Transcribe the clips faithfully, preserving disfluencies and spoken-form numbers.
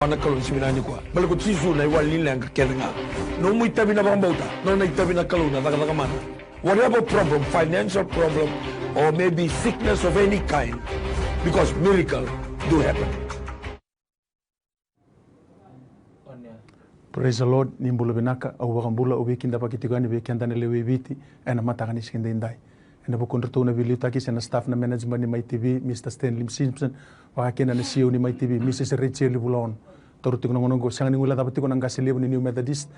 Na Kalou ni siga vinaka nikua. Baleta ko Jisu na iwali ni leqa kece ga. Nomu itavi na vakabauta, nona itavi na Kalou na cakacaka mana. Whatever problem, financial problem, or maybe sickness of any kind, because miracle do happen. Praise the Lord, ni bula vinaka, au vakabula, au veikidavaki tiko yani vei keda na lewe i Viti ena mataka ni siga edaidai. Ena vukudratou na veiliutaki se na staff na management ni Mai T V, Mister Stanley Simpson, vaka kina na C E O ni Mai T V, Missus Rachel Vulaono. Taura tiko na gauna oqo, sega ni guilecava tiko na qase levu ni New Methodist,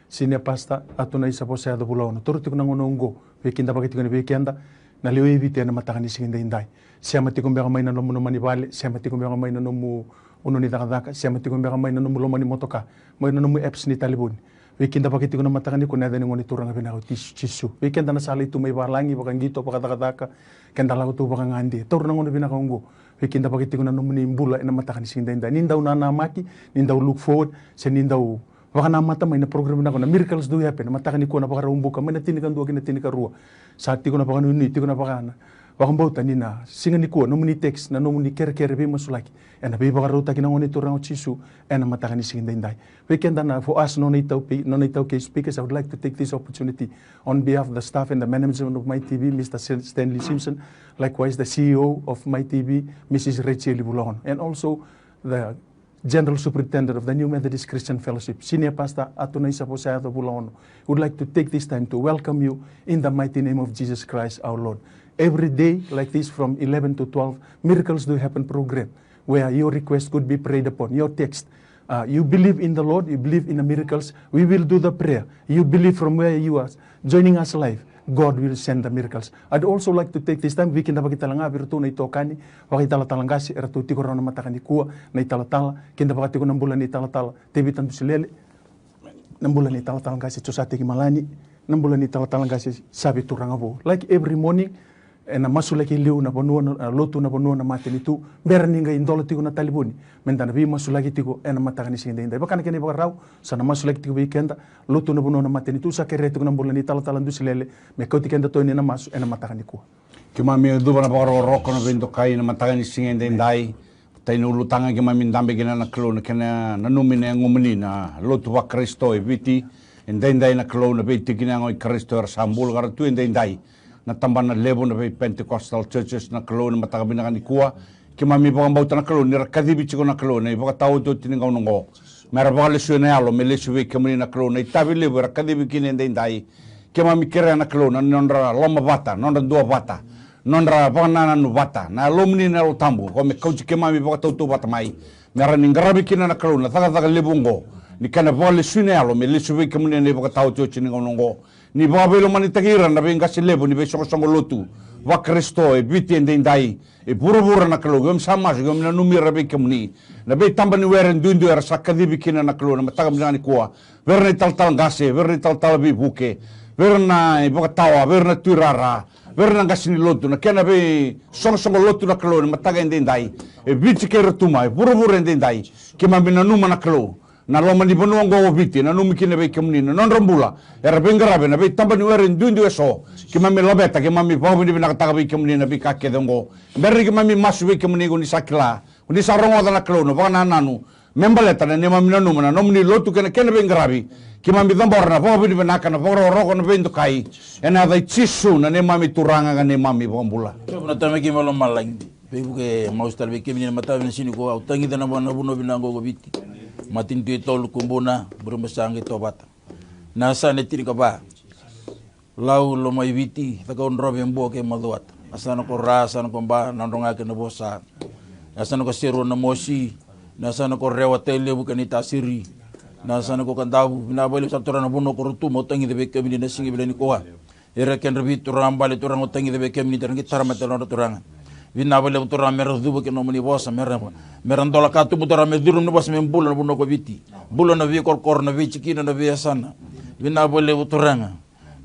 Senior Pastor Atunaisa Vosayaco Vulaono. Taura tiko na gauna oqo, veikidavaki tiko yani vei keda na lewe i Viti ena mataka ni siga edaidai. Sema tiko beka mai na nomu loma ni vale, sema tiko beka mai na nomu vanua ni cakacaka, sema tiko beka mai na nomu loma ni motoka, mai na nomu apps ni talevoni. Veikidavaki tiko na mataka nikua ena yaca ni Gone Turaga vinaka o Jisu. Vei keda na sa lai tu mai valagi, vakaqito, vakacakacaka, keda lako tu vakagade. Taura na gauna vinaka oqo. Veikidavaki tiko na nomuni bula ena mataka ni siga edaidai. Ni dau nanamaki, ni dau look forward, se ni dau vakanamata mai na program vinaka na Miracles Do Happen, na mataka nikua na Vakaraubuka, mai na tinikadua ki na tinikarua. Sa tiko na vakanuinui, tiko na vakana vakabauta ni na siga nikua, nomuni text, na nomuni kerekere veimasulaki ena veivakarautaki na Gone Turaga o Jisu ena mataka ni siga edaidai. Vei keda na, for us, nona iTaukei, nona iTaukei speakers, I would like to take this opportunity on behalf of the staff and the management of Mai T V, Mister Sen-, Stanley Simpson, likewise the C E O of Mai T V, Missus Rachel Vulaono, and also the General Superintendent of the New Methodist Christian Fellowship, Senior Pastor Atunaisa Vosayaco Vulaono, would like to take this time to welcome you in the mighty name of Jesus Christ our Lord. Every day like this from eleven to twelve, Miracles Do Happen program, where your request could be prayed upon, your text. Uh, you believe in the Lord, you believe in the miracles, we will do the prayer. You believe from where you are joining us live, God will send the miracles. I'd also like to take this time, veikidavaki tale ga vei iratou na itokani vakaitalatala qase, eratou tiko rawa na mataka nikua, na italatala, kidavaka tiko na bula ni talatala Tevita Dusilele, na bula ni talatala qase Josateki Malani, na bula ni talatala qase Savi Turanavou. Like every morning, ena masulaki e liu na vanua na, na lotu na vanua na matanitu, bera ni qai dola tiko na talevoni meda na veimasulaki tiko ena mataka ni siga edaidai. Vaka na kena ivakarau, sa na masulaki tiko vei keda, lotu na vanua na matanitu, sa kerea tiko na bula ni talatala Dusilele me kauti keda tu yani ena masu ena mataka nikua. Keimami cuva na vakarokoroko na veidokai na mataka ni siga edaidai. Matai ni ulutaga keimami dabe kina na Kalou na kena nanumi na yagomuni na lotu vaKarisito e Viti edaidai na Kalou, na veitikina yago i Karisito era sa bula ka ra tu edaidai. Na tabana levu na vei Pentecostal churches na Kalou ena mataka vinaka nikua. Keimami vakabauta na Kalou ni ra kacivi tiko na Kalou na ivakataotioti ni gauna oqo, me ra vakalesuya na yalo me lesu vei kemuni na Kalou na itavi levu era kacivi kina edaidai. Keimami kerea na Kalou na nodra lomavata, nodra duavata, nodra vakanananu vata na Yalomuni na Yalo Tabu, ko me kauti keimami vakatautauvata mai, me ra ni qaravi kina na Kalou na cakacaka levu oqo ni kena vakalesui na yalo me lesu vei kemuni ena ivakataotioti ni gauna oqo. Ni vakaveilomanitaki ira na veiqase levu ni veisoqosoqo lotu vaKarisito e Viti edaidai, e vuravura na Kalou, keimami sa masu, keimami nanumi ira vei kemuni. Na veitaba ni were duidui era sa kacivi kina na Kalou na mataka vinaka nikua, vei ira na italatala qase, vei ira na italatala veivuke, vei ira na ivakatawa, vei ira na tuirara, vei ira na qase ni lotu, na kena veisoqosoqo lotu na Kalou na mataka edaidai e Viti kei Rotuma, e vuravura edaidai. Keimami nanuma na Kalou na loma ni vanua oqo o Viti, nanumi kina vei kemuni na nodra bula era veiqaravi na veitaba ni were duidui eso. Keimami laveta, keimami vakavinavinakataka vei kemuni na veika kece oqo. Bera ni keimami masu vei kemuni, ko ni sa kila, ko ni sa rogoca na Kalou na vakanananu me baleta na neimami nanuma na nomuni lotu kei na kena veiqaravi. Keimami cabora na vakavinavinaka, na vakarokoroko, na veidokai, ena yaca i Jisu na neimami Turaga ka neimami iVakabula. Kemuni na Tamai keimami mai lomalagi, veivuke masu tale vei kemuni na mataka vinaka ni siga nikua. Au tagica na vanua vinaka oqo ko Viti, matanitu e tolu, Kubuna, Burebasaga kei Tovata. Na yasana e tinikava: Lau, Lomaiviti, Cakaudrove, Bua kei Macuata. Yasana ko Ra, yasana ko Ba, Nadroga kei Navosa. Yasana ko Serua, Namosi. Na yasana ko Rewa, Tailevu kei Naitasiri. Na yasana ko Kadavu. Vinaka vakalevu saka Turaga na vanua ko Rotuma, au tagica vei kemuni na siga vinaka nikua. Ira kedra veituraga bale Turaga, au tagica vei kemuni, ra qai tara mai tale na nodra turaga. Vinaka vakalevu Turaga me ra cuva ki na nomuni vosa, me ra, me ra dola katuba Turaga, me curu nomuni vosa me bula na vanua ko Viti, bula na veikorokoro, na veitikina, na veiyasana. Vinaka vakalevu Turaga.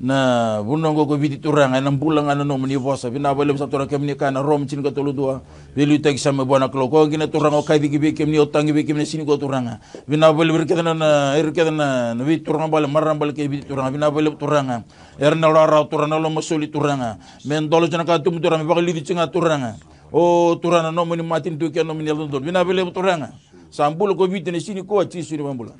Na vanua oqo ko Viti Turaga, ena bula ga na nomuni vosa. Vinaka vakalevu saka Turaga, kemuni kaya na Roma tinikatolu dua: Veiliutaki sa mai vua na Kalou. Koya kina Turaga au kaci ki vei kemuni, au tagi vei kemuni na siga nikua Turaga. Vinaka vakalevu ira kece na, na, ira kece na, na veituraga bale, marama bale kei Viti Turaga. Vinaka vakalevu Turaga. Era na lomarawa Turaga, na lomasoli Turaga, me dola tiko na katuba Turaga, me vakaliuci tiko ga Turaga. O Turaga, na nomuni matanitu kei na nomuni yalododonu. Vinaka vakalevu Turaga. Sa bula ko Viti ena siga nikua, Jisu ni vakabula.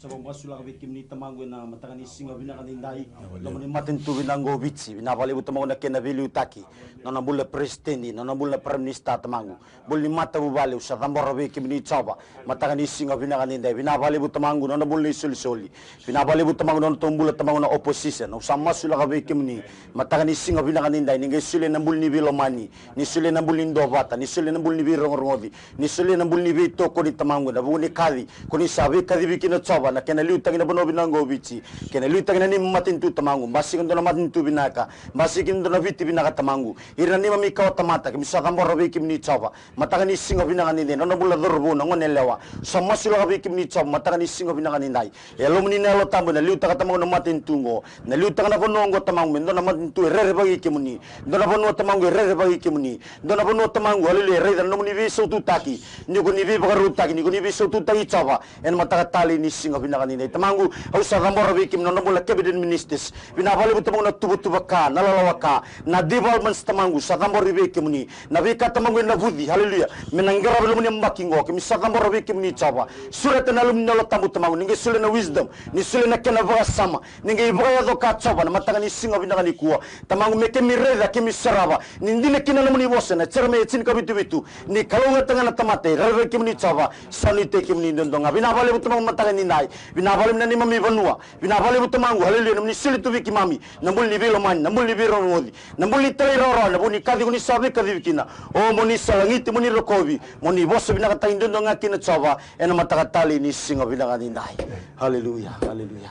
Sa vakamasulaka vei kemuni tamaqu ena mataka ni siga vinaka nidai. Nomuni matanitu vinaka qo Viti, vinaka vakalevu tamaqu na kena veiliutaki. Nona bula na peresitedi, nona bula na prime minister tamaqu. Bula ni matavuvale, au sa cabora vei kemuni Jiova. Mataka ni siga vinaka nidai, vinaka vakalevu tamaqu nona bula na isolisoli. Vinaka vakalevu tamaqu nona tou bula tamaqu na opposition. Au sa masulaka vei kemuni. Mataka ni siga vinaka nidai, ni qai solia na bula ni veilomani. Ni solia na bula ni duavata, ni solia na bula ni veirogorogoci. Ni solia na bula ni veitokoni tamaqu, ena vuku ni kaci ko ni sa veikacivi kina Jiova, na kena liutaki na vanua vinaka qo Viti. Kena liutaki na neimami matanitu tamaqu, basika dua na matanitu vinaka, basika dua na Viti vinaka tamaqu. Ira na neimami kawatamata, keimami sa cabora vei kemuni Jiova. Mataka ni siga vinaka nidai, nona bula na cauravou, na goneyalewa. Sa masulaka vei kemuni Jiova, mataka ni siga vinaka nidai. E yalomuni na Yalo Tabu ena liutaka tamaqu na matanitu oqo. Na liutaka na vanua oqo tamaqu me dua na matanitu e rerevaki kemuni. Dua na vanua tamaqu e rerevaki kemuni. Dua na vanua tamaqu, haleluya, e raica na nomuni veisaututaki. Ni ko ni veivakarautaki, ni ko ni veisaututaki Jiova. Ena mataka talei ni siga vinaka nidai tamaqu, au sa cabora vei kemuni nona bula na cabinet ministers. Vinaka vakalevu tamaqu na tuvatuva ka, na lalawa ka, na developments tamaqu, sa cabori vei kemuni. Na veika tamaqu ena vuci, haleluya. Me na qaravi lomuni yabaki qo, keimami sa cabora vei kemuni Jiova. Sureta na lomuni na Yalo Tabu tamaqu, ni qai solia na wisdom, ni solia na kena vakasama, ni qai vakayaco ka Jiova, na mataka ni siga vinaka nikua. Tamaqu me keimami raica, keimami sarava, ni dina kina na nomuni vosa, na Jeremaia tinikavitu vitu. Ni kalougata ga na tamata, e rairai kemuni Jiova, sa nuitaki kemuni duadua ga. Vinaka vakalevu tamaqu mataka nidai, vinaka vakalevu na neimami vanua. Vinaka vakalevu tamaqu, haleluya, nomuni solia tu vei keimami. Na bula ni veilomani, na bula ni veirogoci. Na bula ni talairawarawa, na vuku ni kaci ko ni sa veikacivi kina. O mo ni sa lagiti, mo ni rokovi, mo ni vosa vinakataki duadua ga kina Jiova, ena mataka talei ni siga vinaka nidai. Haleluya, haleluya.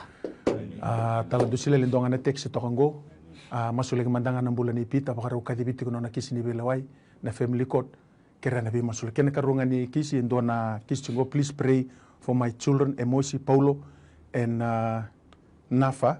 A, Tala Dusilele, dua ga na text toka qo. A, masulaki mada ga na bula nei Pita, vakarau kacivi tiko nona kisi ni veilewai, na family court. Kerea na veimasulaki. Kena karua ga ni kisi, e dua na kisi qo, please pray for my children, Emosi, Paulo, and, uh, Nafa.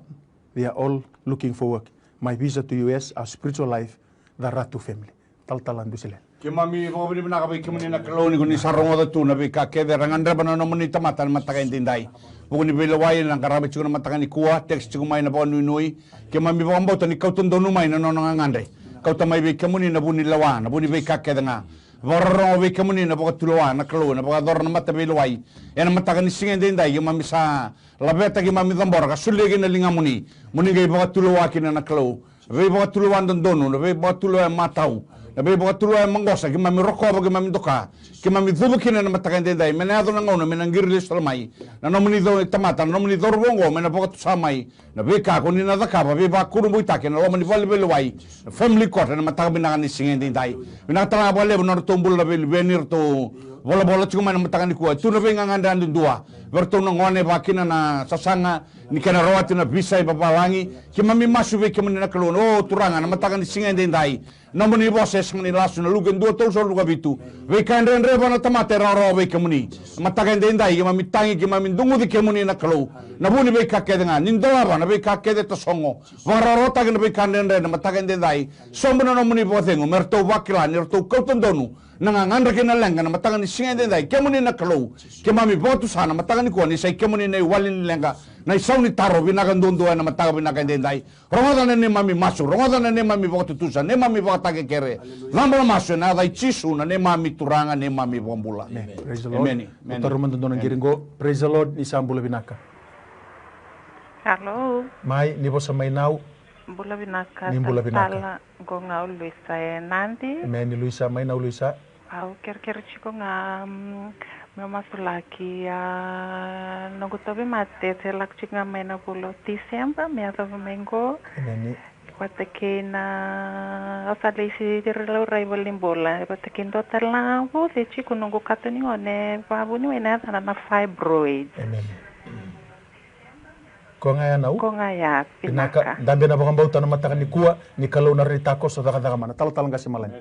They are all looking for work. My visa to U S, our spiritual life, the Ratu family. Talatala Dusilele. Keimami vakavinavinaka vei kemuni na Kalou ni ko ni sa rogoca tu na veika kece era gadreva na nomuni tamata na mataka edaidai. Vuku ni veilewai na qaravi tiko na mataka nikua, text tiko mai na vakanuinui. Keimami vakabauta ni kauta donu mai na nona gagadre. Kauta mai vei kemuni na vu ni lewa, na vu ni veika kece ga. Vakarorogo vei kemuni na vakatulewa na Kalou, na vakayacora na mataveilewai. Ena mataka ni siga edaidai keimami sa laveta, keimami cabora ka solia ki na ligamuni. Mo ni qai vakatulewa kina na Kalou. Veivakatulewa dodonu, na veivakatulewa e matau, na veivakatulewa e maqosa, keimami rokova, keimami doka. Keimami cuva kina ena mataka edaidai, me na yaco na gauna me na qiri lesu tale mai na nomuni cau-, tamata, na nomuni cauravou oqo, me na vakatusa mai na veika ko ni na cakava, veivakurabuitaki ena loma ni vale ni veilewai, na family court, ena mataka vinaka ni siga edaidai. Vinaka tale ga vakalevu na nodratou bula na veiluveni, ratou volavola tiko mai na mataka nikua. E tu na veigagadre yadudua vei ratou na gone, vaka kina na sasaga ni kena rawati na visa i vavalagi. Keimami masu vei kemuni na Kalou, o Turaga, na mataka ni siga edaidai. Nomuni vosa e sega ni lasu, na Luke dua tolusagavulu ka vitu. Veika e dredre vua na tamata e rawarawa vei kemuni. Mataka edaidai keimami tagi, keimami duguci kemuni na Kalou. Na vu ni veika kece ga, ni dolava na veika kece e tasogo. Vakarawarawataki na veika dredre na mataka edaidai. Sobu na nomuni vakacegu me ratou vakila ni ratou kauta donu na gagadre kei na leqa na mataka ni siga edaidai. Kemuni na Kalou, keimami vakatusa na mataka nikua ni sa i kemuni na iwali ni leqa, na isau ni taro vinaka duadua ena mataka vinaka edaidai. Rogoca na neimami masu, rogoca na neimami vakatutusa, neimami vakatakekere. Caba na masu ena yaca i Jisu na neimami Turaga, neimami Vakabula. Amen. Praise the Lord. Amen. Amen. Taro mada dua na qiri qo. Praise the Lord, ni sa bula vinaka. Hello. Mai, ni vosa mai Nau. Bula vinaka. Ni bula vinaka. Tala, qo ga o Luisa e Nadi. Amen, Luisa, mai Nau Luisa. Au kerekere tiko ga, mm, meu masulaki, a, noqu tauvimate e lako tiko ga mai na vula o Tiseba me yacova mai qo. Emeni. Vata kei na, au sa lesi ira laurai valenibula, vata kei dua tale na vuce tiko noqu kato ni gone, vakavuniwai na yacana na fibroid. Emeni. Ko ga ya Nau? Ko ga ya, vinaka. Vinaka. Dabe na vakabauta na mataka nikua, ni Kalou na rai takoso cakacaka mana. Talatala Qase Malani.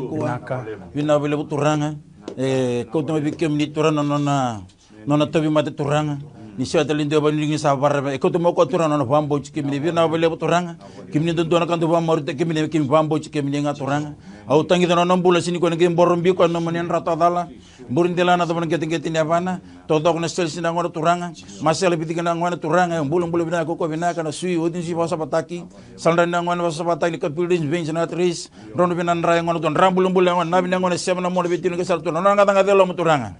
Vinaka. Vinaka vakalevu Turaga. E, kauta mai vei kemuni Turaga na nona, nona tauvimate Turaga. Ni sega tale ni dua e vakananumi ni sa vakararavi. E kauta mai o koya Turaga na nona vakabauti kemuni. Vinaka vakalevu Turaga. Kemuni dodonu na ka dau vakamarautaki kemuni, kemuni vakabauti kemuni ga Turaga. Au tagica na nona bula, sega ni koya na qai boro biu koya na nona yadra tawacala. Bure delana, cava na qeteqete ni yavana. Tokatoka na seleselesi ni yagona Turaga. Masela vei tikina ni yagona Turaga. Bulabula vinaka, kaukaua vinaka, na sui, oti ni sui vakasavataki. Saladra ni yagona vakasavataki, ni kapili race, veins na race. Drodro vinaka na dra yagona Turaga, dra bulabula yagona, na vinaka yagona, sema na mona vei tini ke sara Turaga. Na nona gacagaca e loma Turaga.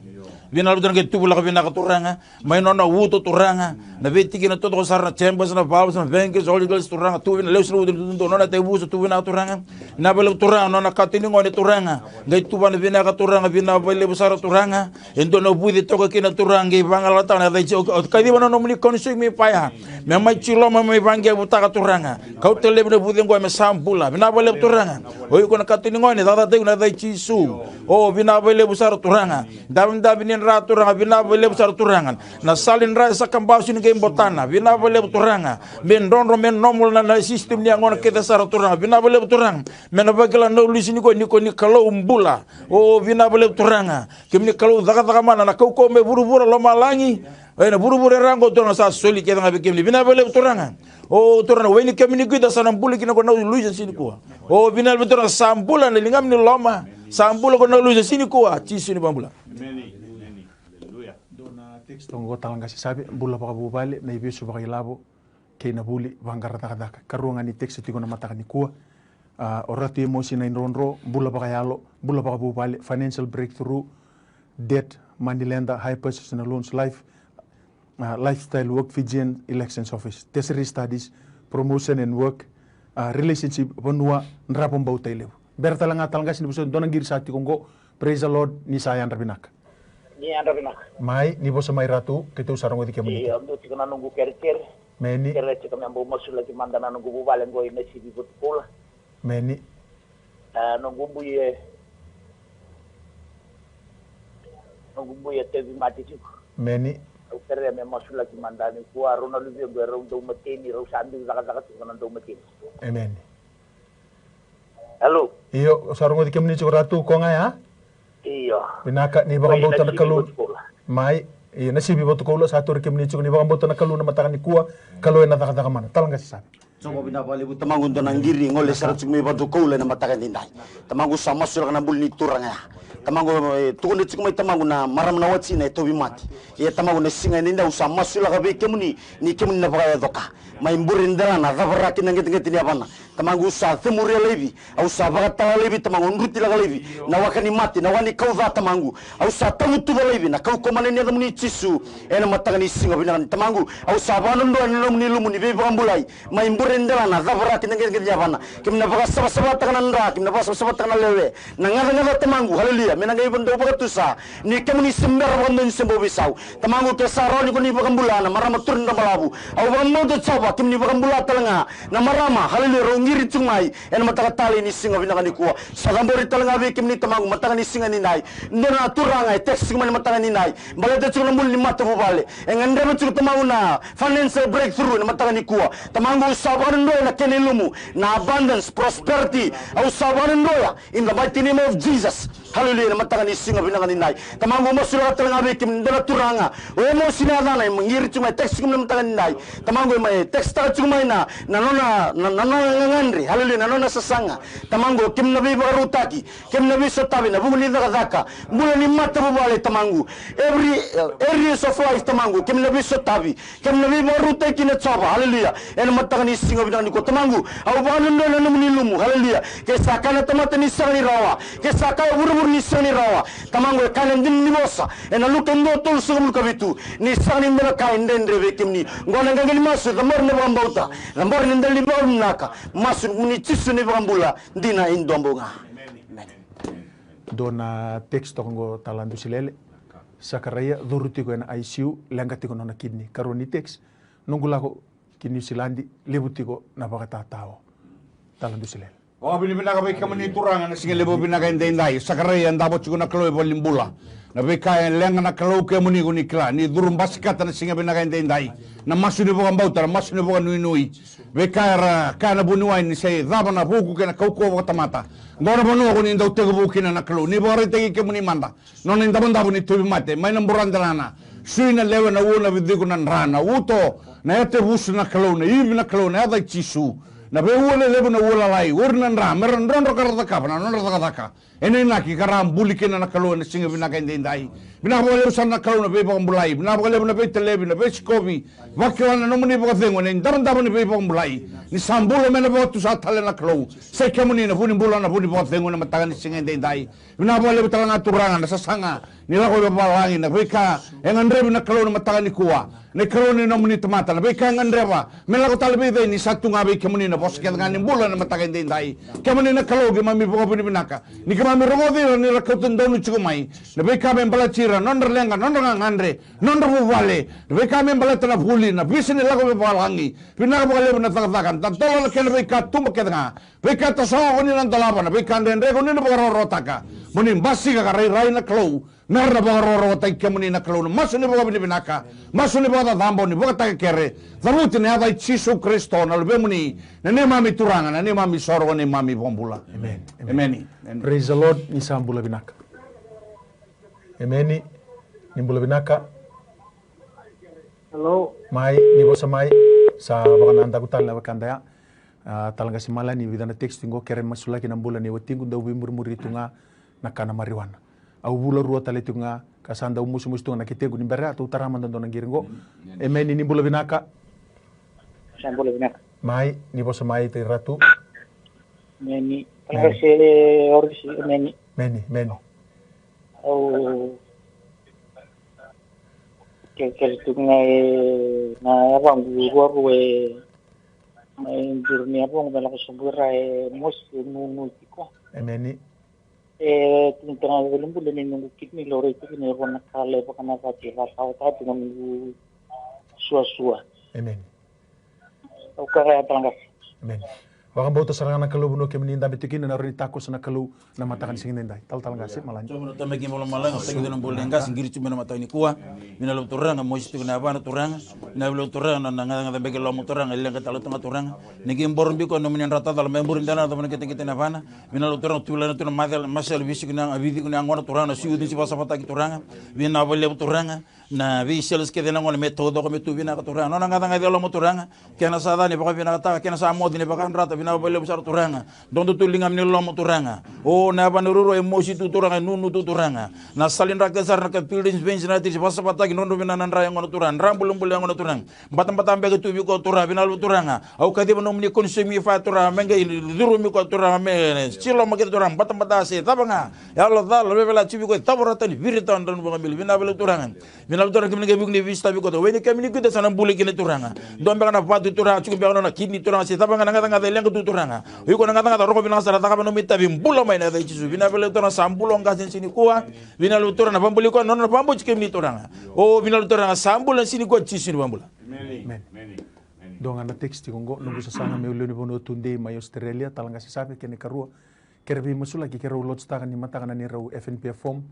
Vinaka Turaga, qai tuvalaka vinaka Turaga. Mai nona uto Turaga, na veitikina totoka sara, na chambers, na valves, na venges, holidays Turaga, tu vinaka, lesu na uto ni tutu, nona tevusa, tu vinaka Turaga. Vinaka vakalevu Turaga, nona kato ni gone Turaga, qai tuvana vinaka Turaga, vinaka vakalevu sara Turaga. E dua na vuce toka kina Turaga, qai vagalalataka na yaca i Jisu, o kaciva na nomuni consuming fire. Me mai Jisu loma, mai vaqevutaka Turaga. Kauta laivi na vuce qo me sa bula, vinaka vakalevu Turaga. O iko na kato ni gone, cakacakataki iko na yaca i Jisu. O vinaka vakalevu sara Turaga. Davidavi ni dra Turaga, vinaka vakalevu sara Turaga. Na sala ni dra e sa kabasu ni qai botana, vinaka vakalevu Turaga. Me drodro, me normal na, na system ni yagona kece sara Turaga, vinaka vakalevu Turaga. Me na vakila na ulusi ni ko, ni ko ni Kalou bula. O vinaka vakalevu Turaga. Kemuni Kalou cakacaka mana, na kaukaua mai vuravura, lomalagi. E na vuravura e ra qo Turaga sa soli kece ga vei kemuni, vinaka vakalevu Turaga. O Turaga, na wai ni kemuni kuita sa na bula kina ko na ulusi ni kua. O vinaka vakalevu Turaga, sa bula na ligamuni loma. Sa bula ko na ulusi ni kua, Jisu ni vakabula. Emeni. Emeni. Aleluya. Dua na text toka qo, Talaqase Savi, bula vakavuvale, na ivesu vakailavo kei na vuli vaqara cakacaka. Karua ga ni text tiko na mataka nikua. A, o Ratu Emosi Naidrodro, bula vakayalo, bula vakavuvale, financial breakthrough, debt, money lender, high purchase na loans, life, a, lifestyle work, Fijian Elections Office, tertiary studies, promotion and work, a, relationship, vanua, dra vakabauta i levu. Bera tale ga Talaqase ni vosa, dua na qiri sa tiko qo, praise the Lord, ni sa yadra vinaka. Ni yadra vinaka. Mai, ni vosa mai Ratu, keitou sa rogoci kemuni. Io, dua tiko na noqu kerekere. Meni. Kere tiko me bau masulaki mada na noqu vuvale qo i Nasivi Vatukoula. Meni. A, noqu bui e, noqu bui e tauvimate tiko. Meni. Au kerea me masulaki mada nikua, rau na luvei qo e rau daumateni, rau sa biu cakacaka tiko na daumateni. Emeni. Alo. Io, sa rogoci kemuni tiko Ratu, ko ga ya? Io. Vinaka, ni vakabauta na Kalou. Mai, io, Nasivi Vatukoula, sa tauri kemuni tiko, ni vakabauta na Kalou na mataka nikua, Kalou ena cakacaka mana. Talaqase Savi. Joko, vinaka vakalevu tamaqu, dua na qiri gole sara tiko mai Vatukoula ena mataka edaidai. Tamaqu, sa masulaka na bula ni turaga ya. Tamaqu, e, tukuna tiko mai tamaqu na marama na watina e tauvimate. Ia tamaqu, na siga edaidai au sa masulaka vei kemuni, ni kemuni na vakayaco ka. Mai bure delana, cavaraki na qeteqete ni yavana. Tamaqu, au sa cemuria laivi, au sa vakatala laivi, tamaqu, au drutilaka laivi na waka ni mate, na wa ni kau ca, tamaqu. Au sa tavutuva laivi na kaukaua mana ni yacamuni Jisu, ena mataka ni siga vinaka ni tamaqu. Au sa vakadrodroya na nomuni ilumu ni veivakabulai, mai bure delana, cavaraki na qeteqete ni yavana. Kemuni na vakasavasavataka na dra, kemuni na vakasavasavataka na lewe, na gacagaca tamaqu, haleluya, me na qai dau vakatusa, ni kemuni se bera vakadua ni se bau veisau. Tamaqu, ke sa rawa ni ko ni vakabula na marama Turaga balavu, au vakabauta Jiova, kemuni vakabula tale ga na marama, haleluya, rau qiri tiko mai ena mataka talei ni siga vinaka nikua. Sa cabori tale ga vei kemuni tamaqu, mataka ni siga nidai. Dua na turaga e text tiko mai na mataka nidai, baleta tiko na bula ni matavuvale, e gadreva tiko tamaqu na financial breakthrough ena mataka nikua. Tamaqu, au sa vakadrodroya na kena ilumu, na abundance, prosperity, au sa vakadrodroya in the mighty name of Jesus. Haleluya, na mataka ni siga vinaka nidai. Tamaqu, au masulaka tale ga vei kemuni, dua na turaga, o Emosi na yacana, e qiri tiko mai, text tiko mai na mataka nidai. Tamaqu, e mai text taka tiko mai na, na nona, na, na nona gagadre, haleluya, na nona sasaga. Tamaqu, kemuni na veivakarautaki, kemuni na veisotavi ena vuku ni cakacaka, bula ni matavuvale tamaqu. Every, uh, areas of life tamaqu, kemuni na veisotavi, kemuni na veivakarautaki kina Jiova, haleluya. Ena mataka ni siga vinaka nikua tamaqu, au vakadrodroya na nomuni ilumu, haleluya. Ke sa kaya na tamata ni sega ni rawa, ke sa kaya o vuravura ni sega ni rawa, tamaqu, e kaya na dina ni vosa ena Luke dua tolusagavulu ka vitu, ni sega ni dua na ka e dredre vei kemuni. Qo na qaqa ni masu, cabori na vakabauta, cabori na dela ni vakavinavinaka, masu ni Jisu na iVakabula dina e dua bau ga. Emeni. Dua na text toka qo, Tala Dusilele. Sakaraia, curu tiko ena I C U, leqa tiko nona kidney. Karua ni text, noqu lako ki Niusiladi, levu tiko na vakatatao. Tala Dusilele. Vakavinavinaka vei kemuni turaga ena siga levu vinaka edaidai. Sakaraia, davo tiko na Kalou e valenibula. Na veika e leqa na Kalou, kemuni ko ni kila, ni curu basikata na siga vinaka edaidai. Na masu ni vakabauta, na masu ni vakanuinui. Veika era kaya na vuniwai ni se cava na vuku kei na kaukauwa vakatamata. Qo na vanua ko ni dau tekivu kina na Kalou. Ni vakaraitaki kemuni mada. Nona idavodavo ni tauvimate mai na buradelana. Sui na lewe, na ua, na viciko, na dra, na uto, na yatevusu na Kalou, na ivi na Kalou, na yaca i Jisu. Na veiua lelevu, na ua lalai, uri na dra, me ra drodro ka ra cakava na nodra cakacaka ena inaki ka ra buli kina na Kalou ena siga vinaka edaidai. Vinaka vakalevu sara na Kalou na veivakabulai, vinaka vakalevu na veitalevi, na veisikovi, vakila na nomuni vakacegu ena idavodavo ni veivakabulai. Ni sa bula me na vakatusa tale na Kalou. Sa i kemuni na vu ni bula, na vu ni vakacegu ena mataka ni siga edaidai. Vinaka vakalevu tale ga Turaga na sasaga ni lako i vavalagi, na veika e gadrevi na Kalou na mataka nikua. Na ikarua ni nomuni tamata, na veika e gadreva me lako tale vei cei, ni sa tu ga vei kemuni na vosa kece ga ni bula na mataka edaidai. Kemuni na Kalou keimami vakavinavinaka ni keimami rogoci ira ni ra kauta donu tiko mai. Na veika me baleti ira, nodra leqa, nodra gagadre, nodra vuvale, na veika me baleta na vuli, na visa ni lako i vavalagi. Vinaka vakalevu na cakacaka, da dola na kena veika tuba kece ga. Veika tasogo ko ni na dolava, na veika dredre ko ni na vakarokorokotaka. Mo ni basika ka rairai na Kalou, me ra na vakarokorokotaki kemuni na Kalou. Na masu ni vakavinavinaka, masu ni vakacacabo, ni vakatakekere. Cavuti na yaca i Jisu Karisito na Luvemuni, na neimami Turaga, na neimami isoro, na neimami iVakabula. Emeni. Emeni. Emeni. Praise the Lord, ni sa bula vinaka. Emeni. Ni bula vinaka. Hello. Mai, ni vosa mai. Sa vakanadaku tale na wekada ya. A, Talaqasi Malani, vica na text qo, kere masulaki na bula nei watiqu, dau veimurimuri tu ga na kana marijuana. Au vula rua tale tiko ga, ka sa dau mosimosi tu ga na ketequ, ni bera, tou tara mada dua na qiri qo. Emeni, ni bula vinaka. Sa bula vinaka. Mai, ni vosa mai, Tei Ratu. Emeni. Emeni. Talaqasi Orisi, emeni. Emeni, emeni. Au ke, kere tu ga e na yavaqu ruarua e mai duru ni yavaqu me lako sobu ira e mosi e nunu tiko. Emeni. E tini tara na velebule ni noqu kidney, laurai tiko ni rua na kala e vakanavati e vakatawataka tiko na noqu suasua. Emeni. Au kaya tale ga. Emeni. Vakabauta sara ga na Kalou vanua kemuni dabe tiko kina, na rawa ni takoso na Kalou na mataka ni siga nidai. Talatala Qase Malani. Jiova na Tamai keimami lomalagi, sa kece na bula ni qase qiri tu mai na mataka nikua. Vinaka vakalevu Turaga, mosi tiko na yavana Turaga. Vinaka vakalevu Turaga na, na gacagaca beka e loma Turaga, e leqa tale tu ga Turaga. Ni qai boro biko na nomuni dra tacala mai muri dela na cava na qeteqete na yavana. Vinaka vakalevu Turaga, tu vila na tu na macala, macala, visi ko na, visi ko na yaqona Turaga, na siu ni si vasavataki Turaga. Vinaka vakalevu Turaga. Na veisele kece na gone me taucoko me tu vinaka Turaga. Nona gacagaca e loma Turaga. Kena sa ca ni vakavinakataka, kena sa moce ni vakayadrata, vinaka vakalevu sara Turaga. Dodo tu liga ni loma Turaga. O na yavana ruarua e mosi tu Turaga, e nunu tu Turaga. Na sala ni dra kece sara na ka buildings, bench na tisi, vasavataki, drodro vinaka na dra yaqona Turaga. Dra bulabula yaqona Turaga. Batabata beka tu vei koya Turaga, vinaka vakalevu Turaga. Au kaciva nomuni consuming fire Turaga, me qai curumi koya Turaga, me siloma kece Turaga, batabata se cava ga. Yalo cala, vevela tiko vei koya, cavorata ni viri tau drau ni vakabili, vinaka vakalevu Turaga. Vinaka vakalevu Turaga, kemuni qai vukei ni visitavi koto. Wai ni kemuni kuta sa na bula kina Turaga. Dua beka na vatu Turaga, tiko beka na kidney Turaga, se cava ga na gacagaca e leqa tu Turaga. O iko na gacagaca, roko vinaka sara, cakava nomuni itavi, bula mai na yaca i Jisu. Vinaka vakalevu Turaga, sa bula o qase ni siga nikua. Vinaka vakalevu Turaga, na vakabulai koya, nona na vakabauti kemuni Turaga. O vinaka vakalevu Turaga, sa bula na siga nikua, Jisu ni vakabula. Amen. Dua ga na text tiko qo, noqu sasaga meu lewe ni vanua tudei mai Australia, Talaqase Save, kena ikarua. Kere veimasulaki, kere au lodge-taka ni mataka na neirau F N P F form.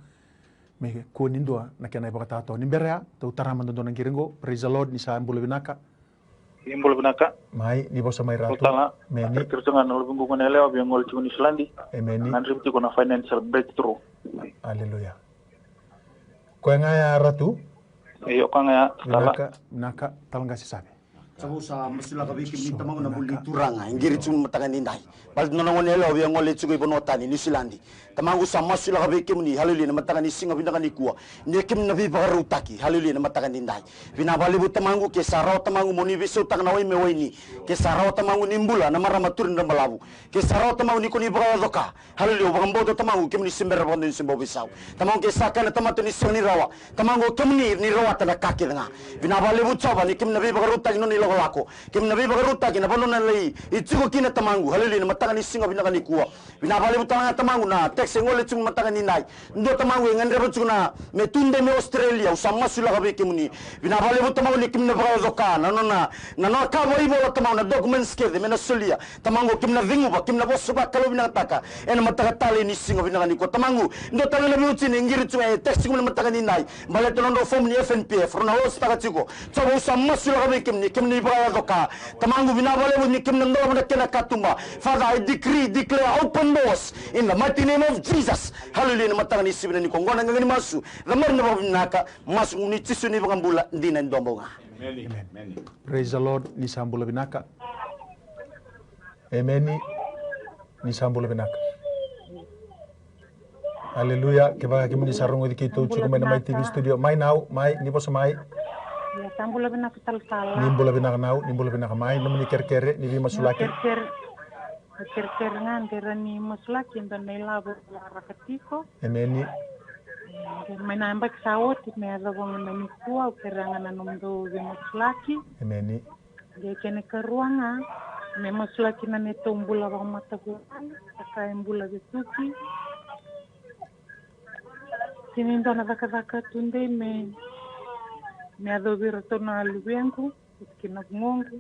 Me kua ni dua na kena ivakataotawa. Ni bera ya, tou tara mada dua na qiri qo. Praise the Lord, ni sa bula vinaka. Ni bula vinaka. Mai, ni vosa mai Ratu. Tala. Emeni. Kere tu ga na luvequ gone yalewa, via gole tiko Niusiladi. Emeni. Na drive tiko na financial breakthrough. Aleluya. Koya ga ya Ratu? Io, koya ga ya. Tala. Vinaka, vinaka, Talaqase Save. Sa vou sa masulaka vei kemuni Tamaqu na bula ni turaga e qiri tiko na mataka ni dai. Baleta na nona gone yalewa via gole tiko i vanua tani, Niusiladi. Tamaqu sa masulaka vei kemuni, haleluya, na mataka ni siga vinaka nikua. Ni kemuni na veivakarautaki, haleluya, na mataka ni dai. Vinaka vakalevu Tamaqu, ke sa rawa Tamaqu mo ni veisautaka na wai me waini. Ke sa rawa Tamaqu ni bula na marama turi na balavu. Ke sa rawa Tamaqu ni ko ni vakayaco ka. Haleluya, au vakabauta Tamaqu kemuni se bera vakadua ni se bau veisau. Tamaqu ke sa kaya na tamata ni sega ni rawa. Tamaqu kemuni ni rawata na ka kece ga. Vinaka vakalevu Jiova ni kemuni na veivakarautaki na nona ilakolako. Kemuni na veivakarautaki na vanua na lai tiko kina Tamaqu. Haleluya, na mataka ni siga vinaka nikua. Vinaka vakalevu tale ga Tamaqu na text e gole tiko na mataka ni dai. Dua Tamaqu e gadreva tiko na me tudei mai Australia, au sa masulaka vei kemuni. Vinaka vakalevu Tamaqu ni kemuni na vakayaco ka, na nona, na nona ka vakaivola Tamaqu na documents kece me na solia. Tamaqu kemuni na ceguva, kemuni na vosa vakalou vinakataka. Ena mataka talei ni siga vinaka nikua Tamaqu. Dua tale na veiwatini e qiri tiko e text tiko na mataka ni dai. Baleta na nodrau form ni F N P F, rau na lodge-taka tiko. Jiova au sa masulaka vei kemuni, kemuni ivakayaco ka. Tamaqu, vinaka vakalevu ni keimami na dolava na kena katuba. Father, I decree, declare open doors in the mighty name of Jesus. Hallelujah. Ni mataka ni sivi na nikua, qo na qaqa ni masu, camaru na vakavinaka, masu ni Jisu ni vakabula dina e dua bau ga. Amen. Amen. Praise the Lord. Ni sa bula vinaka. Emeni. Ni sa bula vinaka. Aleluya. Kevaka kemuni sa rogoci keitou tiko mai na Mai T V studio, mai nau, mai, ni vosa mai. Ia, sa bula vinaka talatala. Ni bula vinaka nau, ni bula vinaka mai, nomuni kerekere ni veimasulaki. Kerekere, kerekere ga de ra ni masulaki e dua na ilavo e waraka tiko. Emeni. Mai na yabaki sa oti me yacova ga na nikua, au kerea ga na nomudou veimasulaki. Emeni. Ia kena ikarua ga, me masulaki na neitou bula vakamatavuvale, sa ka e bula vesuki. Sega ni dua na cakacaka tudei me, me yacovi iratou na luvequ kei na vugoqu.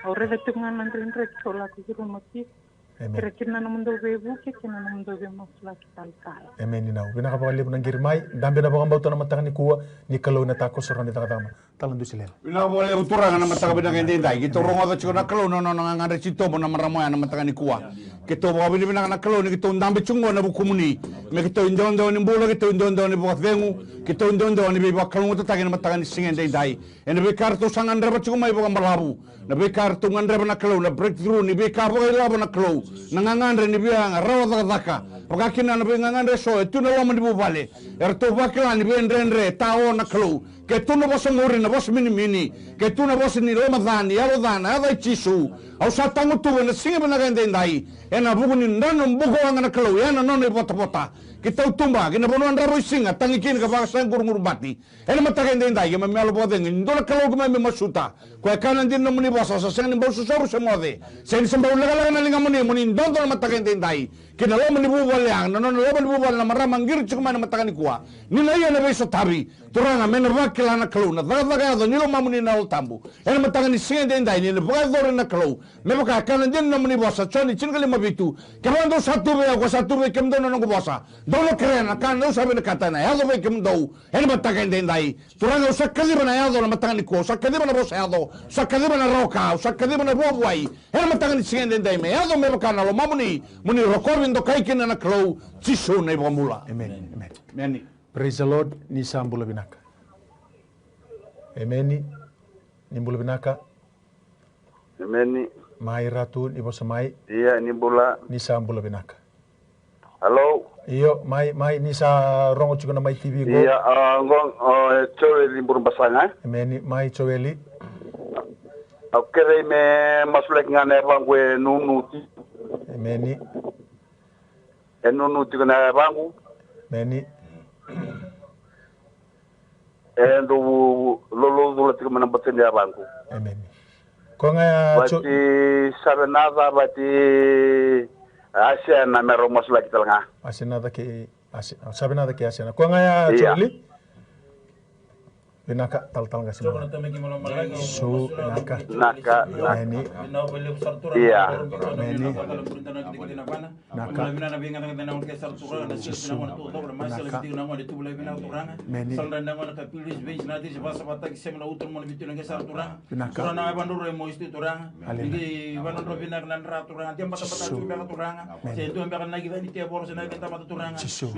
Au raica tiko ga na dredre keitou lako curuma tiko. Amen. Kerekere na nomudou veivuke kei na nomudou veimasulaki talatala. Emeni nau. Vinaka vakalevu na qiri mai. Dabe na vakabauta na mataka nikua, ni Kalou ena takoso rawa ni cakacaka mai. Tala dusi lela. Vinaka vakalevu Turaga na mataka vinaka edaidai. Keitou rogoca tiko na Kalou na nona gagadre titobu na marama oya na mataka nikua. Keitou vakavinavinaka na Kalou ni keitou dabe tiko qo ena vukumuni. Me keitou idewadewa ni bula, keitou idewadewa ni vakacegu, keitou idewadewa ni veivakalougatataki na mataka ni siga edaidai. Ena veika ratou sa gadreva tiko mai vakabalavu, na veika ratou gadreva na Kalou, na breakthrough ni veika vakailavo na Kalou, na gagadre ni via rawa cakacaka, vaka kina na veigagadre eso e tu na loma ni vuvale. Eratou vakila ni veidredre e tao na Kalou. Ke tu na vosa muri, na vosa minimini, ke tu na vosa ni lomaca, ni yaloca, na yaca i Jisu. Au sa tagutuva ena siga vinaka edaidai ena vuku ni dra na bukawaqa na Kalou, ia na nona ivotavota. Ki tautuba, ki na vanua dravuisiga, tagi kina ka vakasaquruguru bati. Ena mataka edaidai keimami yalo vakacegu, e dua na Kalou keimami masuta. Koya kaya na dina nomuni vosa, sa sega ni bau sosovu se moce, sega ni se bau lekaleka na ligamuni, mo ni dodo na mataka edaidai ki na loma ni vuvale, na nona loma ni vuvale na marama qiri tiko mai na mataka nikua. Ni na ia na veisotavi, Turaga, me na vakila na Kalou na cakacaka yaco ni lomamuni na Yalo Tabu. Ena mataka ni siga edaidai ni na vakayacori na Kalou, me vaka e kaya na dina nomuni vosa, Joni tinikalima vitu. Kevaka dou sa tu vei au, ka sa tu vei kemudou na noqu vosa, dou na kerea na ka dou sa vinakata, ena yaco vei kemudou. Ena mataka edaidai, Turaga, au sa kaciva na yaco na mataka nikua, au sa kaciva na vosa yaco, au sa kaciva na rawa ka, au sa kaciva na vuavuai. Ena mataka ni siga edaidai me yaco me vaka na lomamuni, mo ni rokovi dokai kina na Kalou, Jisu na iVakabula. Amen. Amen. Amen. Praise the Lord. Ni sa bula vinaka. Emeni. Ni bula vinaka. Emeni. Mai Ratu, ni vosa mai. Ia, ni bula. Ni sa bula vinaka. Hello. Io, mai, mai, ni sa rogo tiko na Mai T V qo. Ia, a, qo, o, e Joeli Burubasaga. Emeni, mai Joeli. Au kerei me masulaki ga na yavaqu e nunu tiko. Emeni. E nunu tiko na yavaqu. Emeni. E dau lolou cula tiko mai na bata ni yavaqu. Emeni. Koya ga ya Jo- Vati Savenaca, vati Asena me rau masulaki tale ga. Asenaca kei Ase-, Savenaca kei Asena. Koya ga ya Ia. Joeli. Vinaka, talatala qase mai. Su, vinaka. Naka, naka. Emeni. Ia. Emeni. Naka. Jisu. Naka. Emeni. Vinaka. Hallelujah. Jisu. Jisu.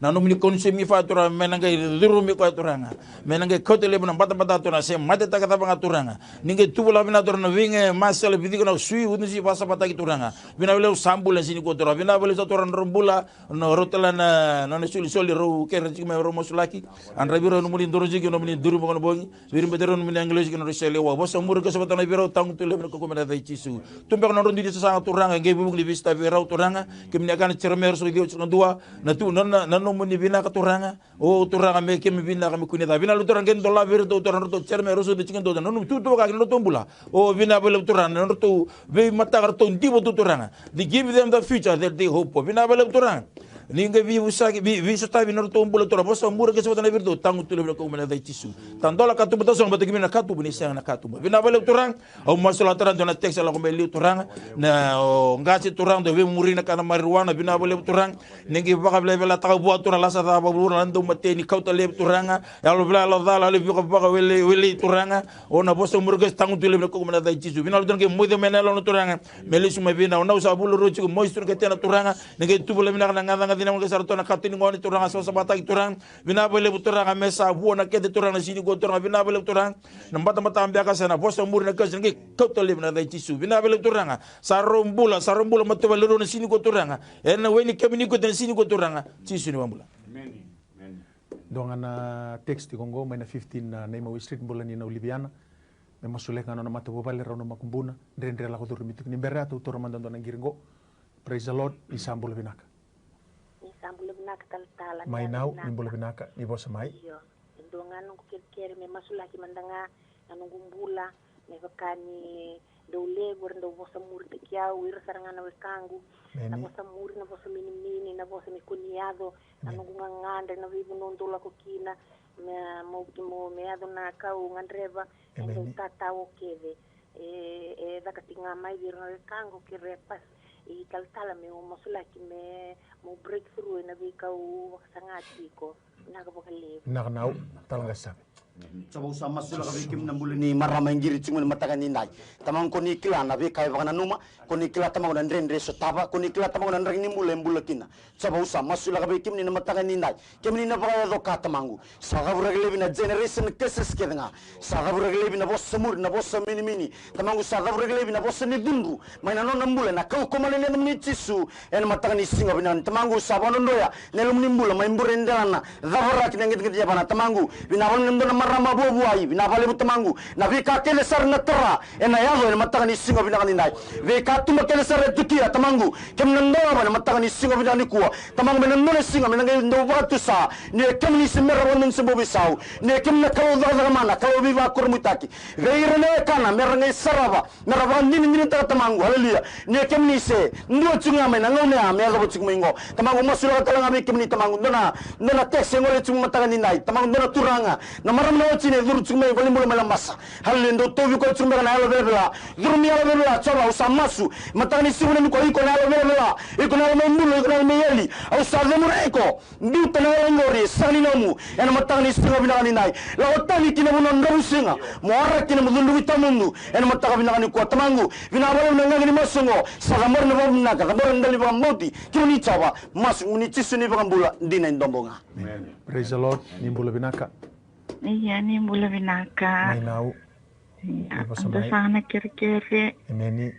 Na nomuni konisemi fa Turaga, me na qai curumi koya Turaga. Me na qai kauta levu na batabata Turaga, se matetaka cava ga Turaga. Ni qai tuvalaka vinaka Turaga na veiga e masela, vei iko na sui unusi vakasavataki Turaga. Vinaka vakalevu sa bula e siga nikua Turaga. Vinaka vakalevu sa Turaga na rau bula, na rau tale na, na nona solisoli rau kere tiko me rau masulaki. A draivi rau nomuni dorojiki, nomuni duri bogi na bogi. Viri bete rau nomuni agilosi kei na rau sele wa. Vosa muri ka sa vata na vei rau tagu tu levu na kakua me na yaca i Jisu. Tu beka na rau dui sasaga Turaga, qai vuvuki ni veisitavi vei rau Turaga. Kemuni a kana Jeremaia ruasagavulu ka ciwa, ruasagavulu ka dua. Na tu, na, na, na nomuni vinaka Turaga. O Turaga me keimami vinaka me kua ni ca. Vinaka vakalevu Turaga, qai dolavi iratou Turaga, na nodratou Jeremaia ruasagavulu ka ciwa, ruasagavulu ka dua, na nodratou tuvataka, na nodratou bula. O vinaka vakalevu Turaga, na nodratou veimataka, ratou diva tu Turaga. They give them the future that they hope for. Vinaka vakalevu Turaga. Ni qai veivosaki, vei, veisotavi na nodratou bula Turaga. Vosa muri qase vata na vei iratou, tagutu levu na kaukaua mai na yaca i Jisu. Tadola katuba tasogo, vata kei na katuba ni sega na katuba. Vinaka vakalevu Turaga. Au masulaka Turaga, dua na text lako mai liu Turaga. Na o qase Turaga, dau veimuri na kana marijuana, vinaka vakalevu Turaga. Ni qai vakavelavelataka vua Turaga, lasa ca vakavura na dau mateni, kauta levu Turaga. Yalo vela, yalo cala, yalo vaka, vakawele, wele Turaga. O na vosa muri qase, tagutu levu na kaukaua mai na yaca i Jisu. Vinaka Turaga, qai moica mai na yalo na Turaga. Me lesu mai vei na, o na au sa vula rua tiko, moica Turaga kei tena Turaga. Ni qai tu vula vinaka na gacaga cina, qai sara tu na katu ni gone Turaga, sa, sa vataki Turaga. Vinaka vakalevu Turaga, me sa vua na kete Turaga, na sini qo Turaga, vinaka vakalevu Turaga. Na batabata beka sa na vosa muri na qase, ni qai kauta levu na yaca i Jisu. Vinaka vakalevu Turaga. Sa rau bula, sa rau bula matavuvale rau na sini qo Turaga. Ena we ni kemuni qo na sini qo Turaga. Jisu ni vakabula. Dua ga na text tiko qo mai na fifteen na Naimawi Street, bula ni na Oliviana. Me masulaka ga nona matavuvale rau na makubuna, dredre lako curumi tiko. Ni bera ya tou taura mada dua na qiri qo. Praise the Lord, ni sa bula vinaka. Ni sa bula vinaka talatala, ni bula vinaka. Mai nau, ni bula vinaka, ni vosa mai. Io, e dua ga noqu kerekere me masulaki mada ga na noqu bula, me vaka ni dau levu era dau vosa muritaki au, ira sara ga na wekaqu. Na vosa muri, na vosa minimini, na vosa me kua ni yaco, na noqu gagadre, na veivanua dau lako kina, me, mo, mo, me yaco na ka au gadreva, e dau tatao kece. E, e caka tiko ga mai vei ira na wekaqu, kerea pasi, i talatala meu masulaki me, mo breakthrough ena veika au vakasaga tiko. Vinaka vakalevu. Vinaka nau, tala ga same. Sa vou sa masulaka vei kemuni na bula ni marama e qiri tiko mai na mataka ni dai. Tamaqu, ko ni kila na veika e vakananuma, ko ni kila Tamaqu na dredre e sotava, ko ni kila Tamaqu na draki ni bula e bula kina. Sa vou sa masulaka vei kemuni na mataka ni dai. Kemuni na vakayaco ka Tamaqu. Sa cavuraki laivi na generation curses kece ga. Sa cavuraki laivi na vosa muri, na vosa minimini. Tamaqu, sa cavuraki laivi na vosa ni cudru mai na nona bula, na kaukaua mai na yacamuni Jisu. Ena mataka ni siga vinaka ni Tamaqu, sa vakadodoya na yalomuni bula mai bure delana, cavaraki na qeteqete ni yavana. Tamaqu, vinaka vakalevu na dua na marama vuavuai, vinaka vakalevu Tamaqu. Na veika kece sara na tara ena yaco ena mataka ni siga vinaka ni dai. Veika tuba kece sara e tukia Tamaqu, kemuni na dolava ena mataka ni siga vinaka nikua. Tamaqu, me na dua na siga me na qai dau vakatusa, ni o kemuni se mera vakadonui se bau veisau, ni o kemuni na Kalou cakacaka mana, Kalou veivakurabuitaki. Vei ira na wekana mera qai sarava, mera vakadinadinataka Tamaqu, aleluya. Ni o kemuni se dua tiko ga mai na gauna ya me yacova tiko mai qo. Tamaqu, masulaka tale ga vei kemuni Tamaqu, dua na, dua na text e gole tiko mai mataka ni dai. Tamaqu, dua na turaga, na marama na watina e curu tiko mai valenibula mai Labasa. Aleluya, dau tauvi koya tiko beka na yalo velavela. Curumi yalo velavela, Jiova, au sa masu. Mataka ni siga nikua, iko na yalo velavela, iko na yalo mai bula, iko na yalo mai yali. Au sa cemuri iko. Biuta na yalo oqori e sega ni nomu ena mataka ni siga vinaka ni dai. Lako tani ki na vanua dravuisiga, mo waraki na cudruvi tawamudu ena mataka vinaka nikua. Tamaqu, vinaka vakalevu na gaga ni masu oqo. Sa cabori na vakavinaka, cabori na dela ni vakabauti. Kemuni Jiova, masu ni Jisu ni vakabula dina e dobo ga. Amen. Praise the Lord. Ni bula vinaka. Ia, ni bula vinaka. Mai nau. Ia, ni vosa mai. Au dau saga na kerekere. Emeni.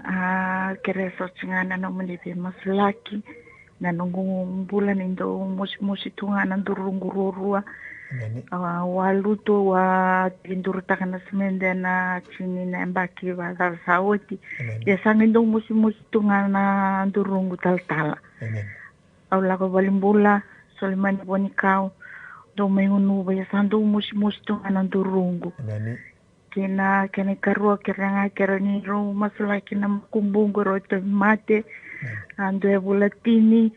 A, kerea soti ga na nomuni veimasulaki. Na noqu bula ni dau mosimosi tu ga na duruqu ruarua. Emeni. A, walutu, a, tekidurutaka na simede na tini na yabaki vakacaca sa oti. Emeni. Ia sa qai dau mosimosi tu ga na duruqu talatala. Emeni. Au lako valenibula, soli mai na Vuanikau, dau mai gunuva, ia sa dau mosimosi tu ga na duruqu. Emeni. Kei na kena ikarua, kerea ga, kerea ni rau masulaki na makubuqu, rau tauvimate. Emeni. A dua e vula tini,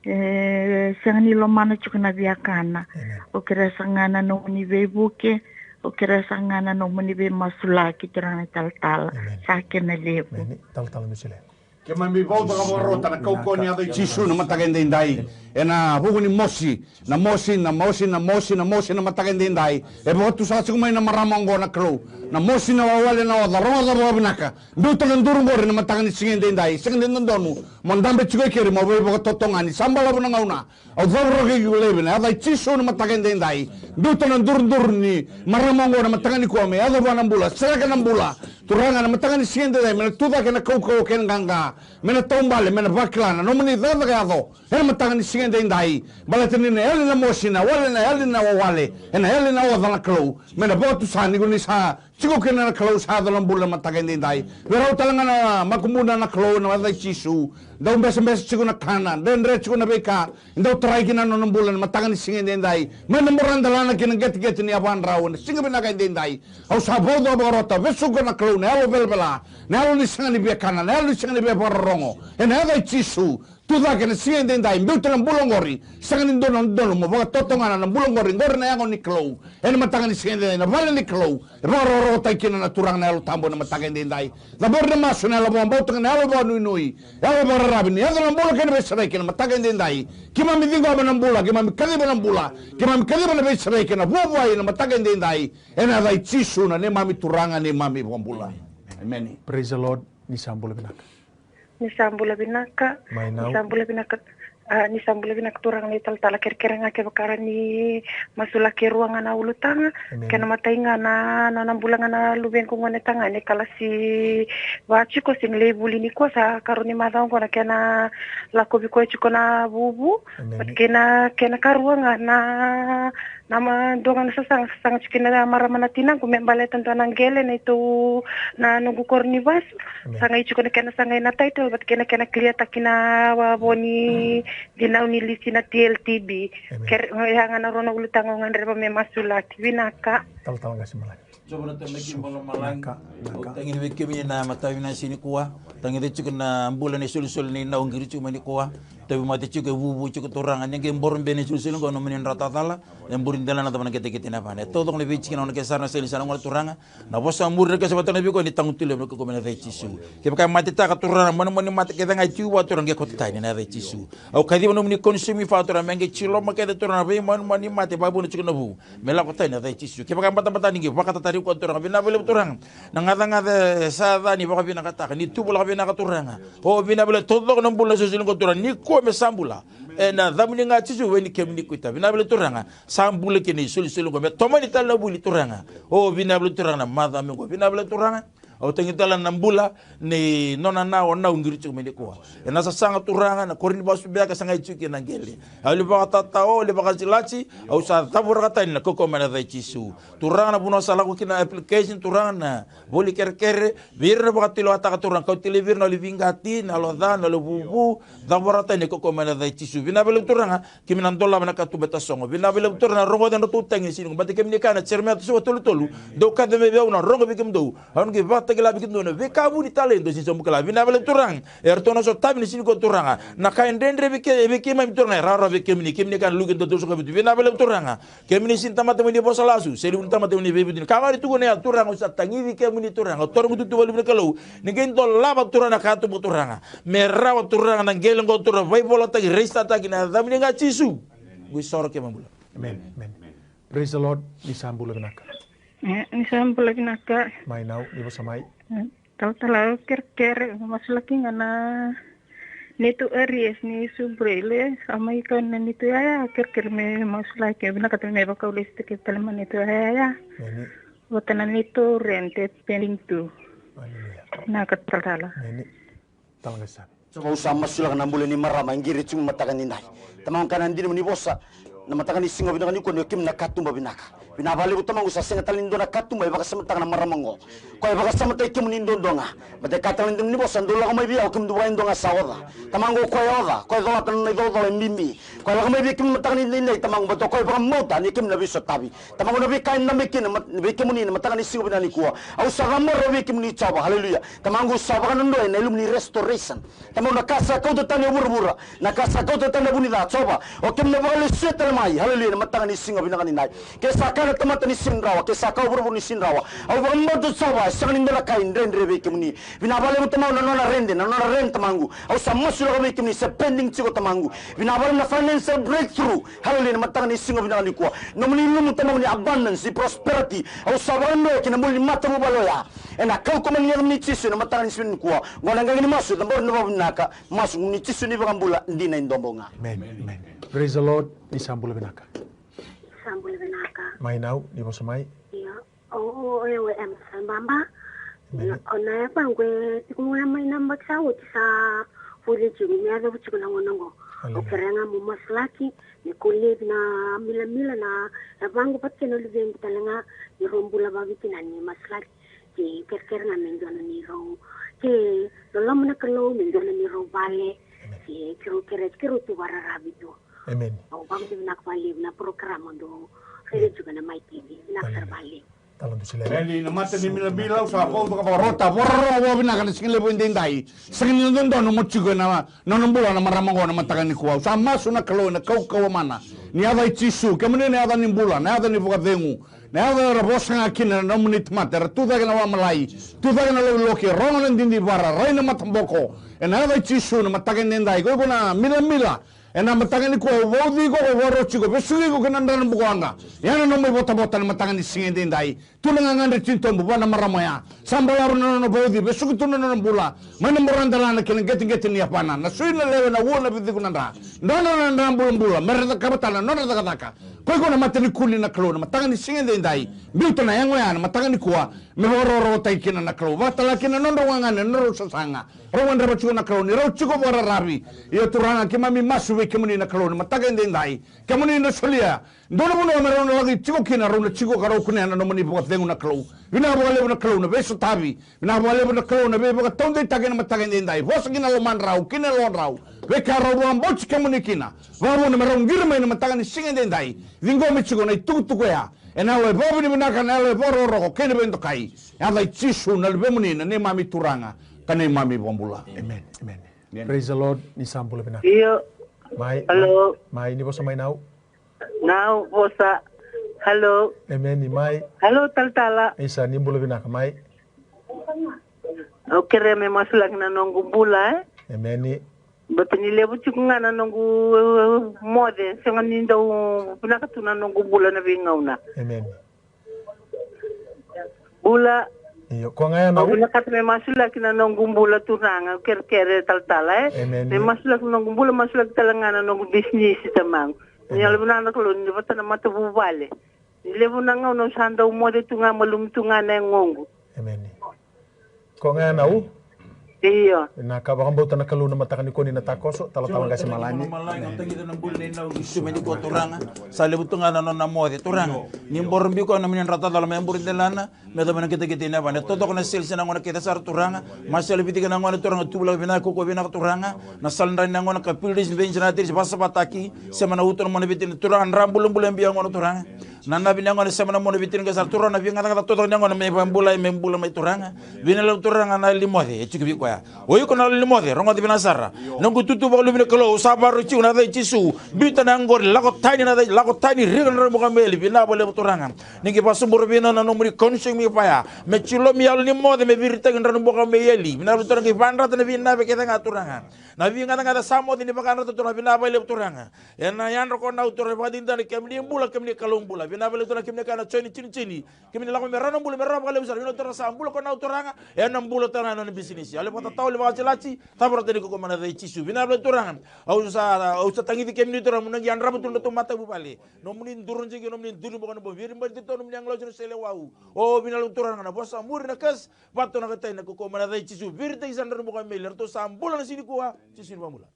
e sega ni lomana tiko na viakana. Emeni. Au kerea saka ga na nomuni veivuke, au kerea saka ga na nomuni veimasulaki, turaga na talatala. Emeni. Sa kena levu. Emeni. Talatala Misele. Keimami vauca ka vakarota na kaukauwa ni yaca i Jisu na mataka edaidai. Ena vuku ni mosi, na mosi, na mosi, na mosi, na mosi na mataka edaidai. E vakatusa tiko mai na marama oqo na Kalou. Na mosi, na wawale, na oca, rogoca vakavinaka. Biuta na duru qori na mataka ni siga edaidai. Sega ni dodonu mo dabe tiko i keri, mo veivakatotogani. Sa balavu na gauna. Au cavuta iko laivi ena yaca i Jisu na mataka edaidai. Biuta na duruduru ni marama oqo na mataka nikua me yaco vua na bula, sereka na bula. Turaga, na mataka ni siga edaidai me na tucake na kaukauwa kei na qaqa. Me na taubale, me na vakila na nomuni cakacaka yaco ena mataka ni siga edaidai. Baleta ni na yali na mosi, na wale, na yali na wawale, ena yali na oca na Kalou. Me na vakatusa ni ko ni sa tiko kina na Kalou, sa yaco na bula na mataka edaidai. Vei rau tale ga na makubuna na Kalou ena yaca i Jisu. Dau besabesa tiko na kana, dredre tiko na veika e dau tarai kina na nona bula na mataka ni siga edaidai. Me na bura delana ki na qeteqete ni yavadrau ena siga vinaka edaidai. Au sa vauca vakarota, vesuka na Kalou na yalo velavela, na yalo ni sega ni via kana, na yalo ni sega ni via vakarorogo. Ena yaca i Jisu. tucake ena siga edaidai, biuta na bula oqori. Sega ni dua na dodonu mo vakatotogana na bula oqori, oqori na yago ni Kalou. Ena mataka ni siga edaidai, na vale ni Kalou e vakarokorokotaki kina na Turaga na Yalo Tabu ena mataka edaidai. Cabori na masu, na yalo vakabauta kei na yalo vakanuinui, yalo vakararavi, ni yaco na bula kei na veisereki ena mataka edaidai. Keimami ciqoma na bula, keimami kaciva na bula, keimami kaciva na veisereki ena vuavuai ena mataka edaidai. Ena yaca i Jisu na neimami Turaga, neimami Vakabula. Emeni. Praise the Lord. Ni sa bula vinaka. Ni sa bula vinaka. Mai nau. Ni sa bula vinaka. A, ni sa bula vinaka turaga na italatala, kerekere ga kevaka ra ni masulaki e rua ga na ulutaga. Amen. Kena matai ga na, na, na bula ga na luvequ gone tagane kalasi va tiko, se ni lai vuli nikua, sa karua ni macawa oqo na kena lakovi koya tiko na vuvu. Amen. But kena, kena karua ga na Na ma dua ga na sasaga, sasaga tiko kina na marama na tinaqu me baleta dua na qele na itou na noqu koro ni vasu. Amen. Sagai tiko na kena sagai na title, but kena, kena clear taki na wa vo ni dinau ni lisi na T L T B. Amen. Kere, ya ga na rua na ulutaga au gadreva me masulaki. Vinaka. Talatala Qase Malagi. Jova na Tamai kei Bala Malagi. Vinaka, vinaka. Au tagi vei kemuni na mataka vinaka ni siga nikua. Tagi vei tiko na bula ni solisoli ni nau qiri tiko mai nikua. Tauvimate tiko e vuvu tiko turaga. Ni qai boro beka ni solisoli qo na nomuni dra tacala. E buri dela na cava na ketekete na vana. E taucoko na veitikina na kena sara na seli sara gona turaga. Na vosa muri na kena sa vata na viko ni tagu tu levu na koko mai na yaca i Jisu. Kevaka e matetaka turaga, mani mani mate kece ga e tiu vua turaga qai koto tani na yaca i Jisu. Au kaciva nomuni consuming fire turaga me qai tiloma kece turaga na veimanumanu ni mate vakavuna tiko na vu. Me lako tani na yaca i Jisu. Kevaka e batabata ni qai vakatatari koya turaga. Vinaka vakalevu turaga. Na gacagaca e sa ca ni vakavinakataka. Ni tubu lako vinaka turaga. O vinaka vakalevu taucoko na bula na solisoli qo turaga. Ni kua me sa bula. Ena yacamuni ga Jisu, vei ni kemuni kuita. Vinaka vakalevu turaga. Sa bula kina isolisoli qo me tomani tale na vuli turaga. O vinaka vakalevu turaga na macawa mai qo. Vinaka vakalevu turaga. Au tagi tale na bula ni nona na o nau qiri tiko mai nikua. Ena sasaga turaga na koro ni vasu beka sagai tiko kina na qele. Au lai vakatatao, au lai vakalatilati, au sa cavuraka tani na kaukaua mai na yaca i Jisu. Turaga na vanua sa lako kina na application, turaga na voli kerekere, vei ira na vakatulewataka turaga, kau tale vei ira na yalo viqati, na yalo ca, na yalo vuvu, cavuraka tani na kaukaua mai na yaca i Jisu. Vinaka vakalevu turaga, keimami na dolava na katuba e tasogo. Vinaka vakalevu turaga na rogoca na nodratou tagi ni siga nikua. Baleta kemuni kaya na Jeremaia tolusagavulu ka tolu tolu. Dou kaci mai vei au na rogo vei kemudou. Au na qai vakatakila vei kemudou na veika vuni tale dou sega ni bau kila. Vinaka vakalevu turaga. Eratou na sotavi ni siga nikua turaga. Na ka e dredre vei ke, vei keimami turaga e rawarawa vei kemuni. Kemuni kaya na Luke dua tolusagavulu ka vitu. Vinaka vakalevu turaga. Kemuni sega ni tamata mai ni vosa lasu. Se levu ni tamata mai ni veivutunitaki. Ka ga ni tukuna ya turaga, au sa tagici kemuni turaga. Au tarogi itutu vakalevu na Kalou. Ni qai dolava turaga na katuba turaga. Me rawa turaga na qele qo turaga, vaivolataki, register-taki ena yacamuni ga Jisu. Qo isoro kei na bula. Amen. Amen. Praise the Lord. Ni sa bula vinaka. E, ni sa bula vinaka. Mai nau, ni vosa mai. E, talatala, au kerekere, masulaki ga na neitou arrears ni subrai, le sa mai kau na neitou yaya, kerekere me masulaki, vinakata me vakau lesu tale mai neitou yaya. Amen. Vata na neitou rent e pending tu. Hallelujah. Vinaka talatala. Amen. Talatala Qase. Jiova, au sa masulaka na bula ni marama e qiri tiko mataka ni dai. Tamaqu, kaya na dina ni vosa na mataka ni siga vinaka nikua ni o kemuni na katuba vinaka. Vinaka vakalevu Tamaqu, sa sega tale ni dua na katuba e vakasamataka na marama oqo. Koya e vakasamataki kemuni duadua ga. Baleta e kaya tale na dina ni vosa, dou lako mai vei au kemudou vakayadua ga sa oca. Tamaqu, o koya e oca, koya e colata na nona icolacola e bibi. Koya e lako mai vei kemuni mataka ni dai, Tamaqu, baleta o koya e vakabauta ni kemuni na veisotavi. Tamaqu, na veika e dabe kina mat-, vei kemuni na mataka ni siga vinaka nikua. Au sa cabora vei kemuni Jiova, haleluya. Tamaqu, sa vakadodoi ena ilumu ni restoration. Tamaqu, na ka sa kauta tani e vuravura, na ka sa kauta tani na vu ni ca, Jiova, o kemuni na vakalesuya tale mai, haleluya, na mataka ni siga vinaka ni dai. Ke sa kaya na tamata ni sega ni rawa, ke sa kaya o vuravura ni sega ni rawa, au vakabauta Jiova, e sega ni dua na ka e dredre vei kemuni. Vinaka vakalevu Tamaqu na nona rede, na nona rent Tamaqu. Au sa masulaka vei kemuni se pending tiko Tamaqu. Vinaka vakalevu na financial breakthrough. Haleluya, na mataka ni siga vinaka nikua. Nomuni ilumu Tamaqu ni abundance, ni prosperity. Au sa vakadroya ki na bula ni matavuvale oya. Ena kaukaua mai ni yacamuni Jisu, na mataka ni siga nikua. Qo na qaqi ni masu, cabora na vakavinaka. Masu ni Jisu ni vakabula, dina e dobo ga. Amen. Amen. Praise the Lord. Ni sa bula vinaka. Sa bula vinaka. Mai nau, ni vosa mai. Io. O, o, o, e, o, em, sa baba. Amen. Io, o na yabaqu e tiko ga mai na baki sa oti sa vuli tiko, me yaco tiko na gauna oqo. Hallelujah. O kere ga mo masulaki, me ko levi na milamila na yabaqu vata kei na luvequ tale ga, ni rau bula vakavitina ni masulaki. Ke kerekere ga me dua na neirau, ke loloma na Kalou me dua na neirau vale. Amen. Ke keirau kere, keirau tu vakararavi tu. Amen. Au vakavinavinaka vakalevu na program dou raica tiko ena Mai T V. Vinaka sara vakalevu. Tala dusi lele. Eni na mata ni milamilau sa vauca ka vakarota, vakarorogo vakavinaka na siga levu edaidai. Sega ni dodonu mo tiko ena nona bula na marama oqo na mataka nikua. Au sa masu na Kalou ena kaukauwa mana ni yaca i Jisu, kemuni na yaca ni bula, na yaca ni vakacegu, na yaca era vosa ga kina na nomuni tamata, era tu cake na wamalai, tu cake na lokiloki, rogo na didivara, rai na mataboko. Ena yaca i Jisu na mataka edaidai, ko iko na milamila, ena mataka nikua au vauci iko, au vakaroti iko, vesuki iko kei na dra na bukawaqa. Ia na nomu ivotavota na mataka ni siga edaidai. Tu na gagadre titobu vua na marama oya. Sa balavu na nona vauci, vesuki tu na nona bula mai na bora delana kei na qeteqete ni yavana. Na sui na lewe, na ua, na viciku, na dra. Dra na nona dra bulabula me ra cakava tale na nodra cakacaka. Ko iko na matanikuli na Kalou na mataka ni siga edaidai. Biuta na yago oya na mataka nikua me vakarokorokotaki kina na Kalou. Vakatala kina na nodrau gagane, na nodrau sasaga. Rau gadreva tiko na Kalou ni rau tiko vakararavi. Ia Turaga, keimami masu vei kemuni na Kalou na mataka edaidai. Kemuni na solia dua na vanua me rau na laki tiko kina, rau na tiko ka rau kunea na nomuni vakacegu na Kalou. Vinaka vakalevu na Kalou na veisotavi. Vinaka vakalevu na Kalou na veivakataudeitaki ena mataka edaidai. Vosa kina lomadrau, kina lodrau. Veika rau vakabauti kemuni kina. Vakavuna me rau qiri mai na mataka ni siga edaidai. Ciqomi tiko na itukutuku oya. Ena yalo e vakavinavinaka, na yalo e vakarokoroko kei na veidokai. Yaca i Jisu na luvemuni, na neimami Turaga ka neimami Vakabula. Amen. Amen. Amen. Praise the Lord. Ni sa bula vinaka. Io. Mai. Hello. Mai, mai, ni vosa mai Nau. Nau vosa. Hello. Amen. Ni mai. Hello, talatala. Isa, ni bula vinaka mai. Au kerea me masulaki na noqu bula, e? Amen. Ni. Baleta ni levu tiko ga na noqu, e, moce, sega ni dau vinaka tu na noqu bula na veigauna. Amen. Bula. Io, ko ga ya na. Au vinakata me masulaki na noqu bula Turaga, kerekere talatala, e. Amen. Me masulaki na noqu bula, masulaki tale ga na noqu bisinisi tamaqu. Amen. Ni yalo vinaka na Kalou ni vata na matavuvale. Ni levu na gauna au sa dau moce tu ga, malumu tu ga na yagoqu. Amen. Ko ga ya na u. Io. Na ka vakabauta na Kalou na mataka nikua ni na takoso, talatala qase malani. Malani, au tagica na bula nei nau Jisu me nikua Turaga. Sa levu tu ga na nona moce Turaga. Ni boro biko na mini dra talatala me buri delana. Me yacova na kitekite ni yavana, e totoka na seli se na gone kece sara Turaga. Masu yalo vei tiko na gone Turaga, tu vula vinaka, kaukaua vinaka Turaga. Na sala dra ni na gone ka pili disi vei disi na tiri se vasavataki. Sema na uto na mona vei tiko na Turaga, dra bulabula e biu na gone Turaga. Na navi ni na gone sema na mona vei tiko na qai sara Turaga, na veigacagaca totoka ni na gone me vabulai, me bula mai Turaga. Vinaka levu Turaga na yalo ni moce e tiko vei koya. O iko na yalo ni moce, rogoci vinaka sara. Noqu tutu vakaluve ni Kalou, au sa vakaroti iko na yaca i Jisu. Biuta na yaqori, lako tani na yaca, lako tani, rika na dra ni buka me eli, vinaka vakalevu Turaga. Ni qai vakasabura vei na, na nomuni connection me vaya. Me jilomi yalo ni moce, me viritaki dra ni buka me eli. Vinaka vakalevu Turaga, qai vakayadrata na veivinaka kece ga Turaga. Na veigacagaca sa moce ni vakayadrata Turaga, vinaka vakalevu Turaga. Ena yadra ko Nau Turaga, vakadinadina kemuni bula, kemuni Kalou bula. Vinaka vakalevu Turaga, kemuni ka na joni jinijini. Kemuni lako me rawa na bula, me rawa vakalevu sara. Vinaka Turaga sa bula ko Nau Turaga. Ena bula tale ga na nona bisinisi. Yalo vakatatao, yalo vakalatilati. Cava rawa ni kaukaua mai na yaca i Jisu. Vinaka vakalevu Turaga. Au sa, au sa tagici kemuni Turaga, mo na qai yadrava tu na nodratou matavuvale. Nomuni duru jiki, nomuni duru ni buka na bogi. Viri bari tito nomuni agilosi na sele wau. O vinaka vakalevu Turaga na vosa muri na kesi. Vatonaka tani na kaukaua mai na yaca i Jisu. Viritaki sara na dra ni buka me eli. Eratou sa bula na siga nikua. Jisu ni vakabula.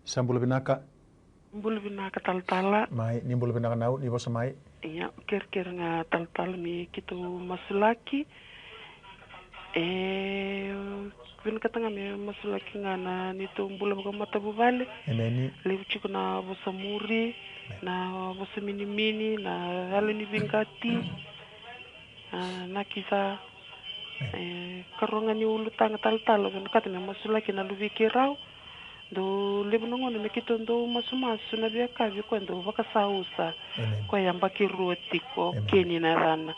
Sa bula vinaka. Bula vinaka talatala. Mai, ni bula vinaka Nau, ni vosa mai. Ia, kerekere ga talatala me keitou masulaki. E vinakata ga me masulaki ga na neitou bula vakamatavuvale. Emeni. Levu tiko na vosa muri, na vosa minimini, na yalo ni veiqati. A, na kica. E, karua ga ni ulutaga talatala, vinakata me masulaki na luvei keirau. Dou levu na gauna me keitou dou masumasu na veiyakavi, koya dou vakasausa. Koya yabaki rua tiko, Keni na yacana.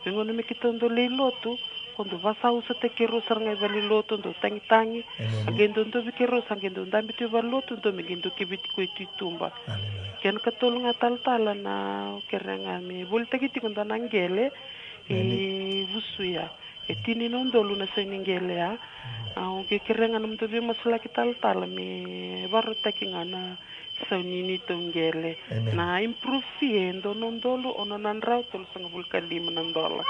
Veigauna me keitou dou lai lotu, ko dou vakasausataki keirau sara ga i valenilotu, dou tagitagi. A qai dou dovi keirau, sa qai dou dabe tu i valenilotu, dou me qai dou kivi tiko i tuba. Kena katolu ga talatala na kerea ga me volitaki tiko dua na qele i Vusuya. E tini na udolu na sau ni qele ya. Au qai kerea ga na nomudou veimasulaki talatala me varautaki ga na sau ni neitou qele. Na improve fee e dua na udolu ono na drau tolusagavulu ka lima na dola.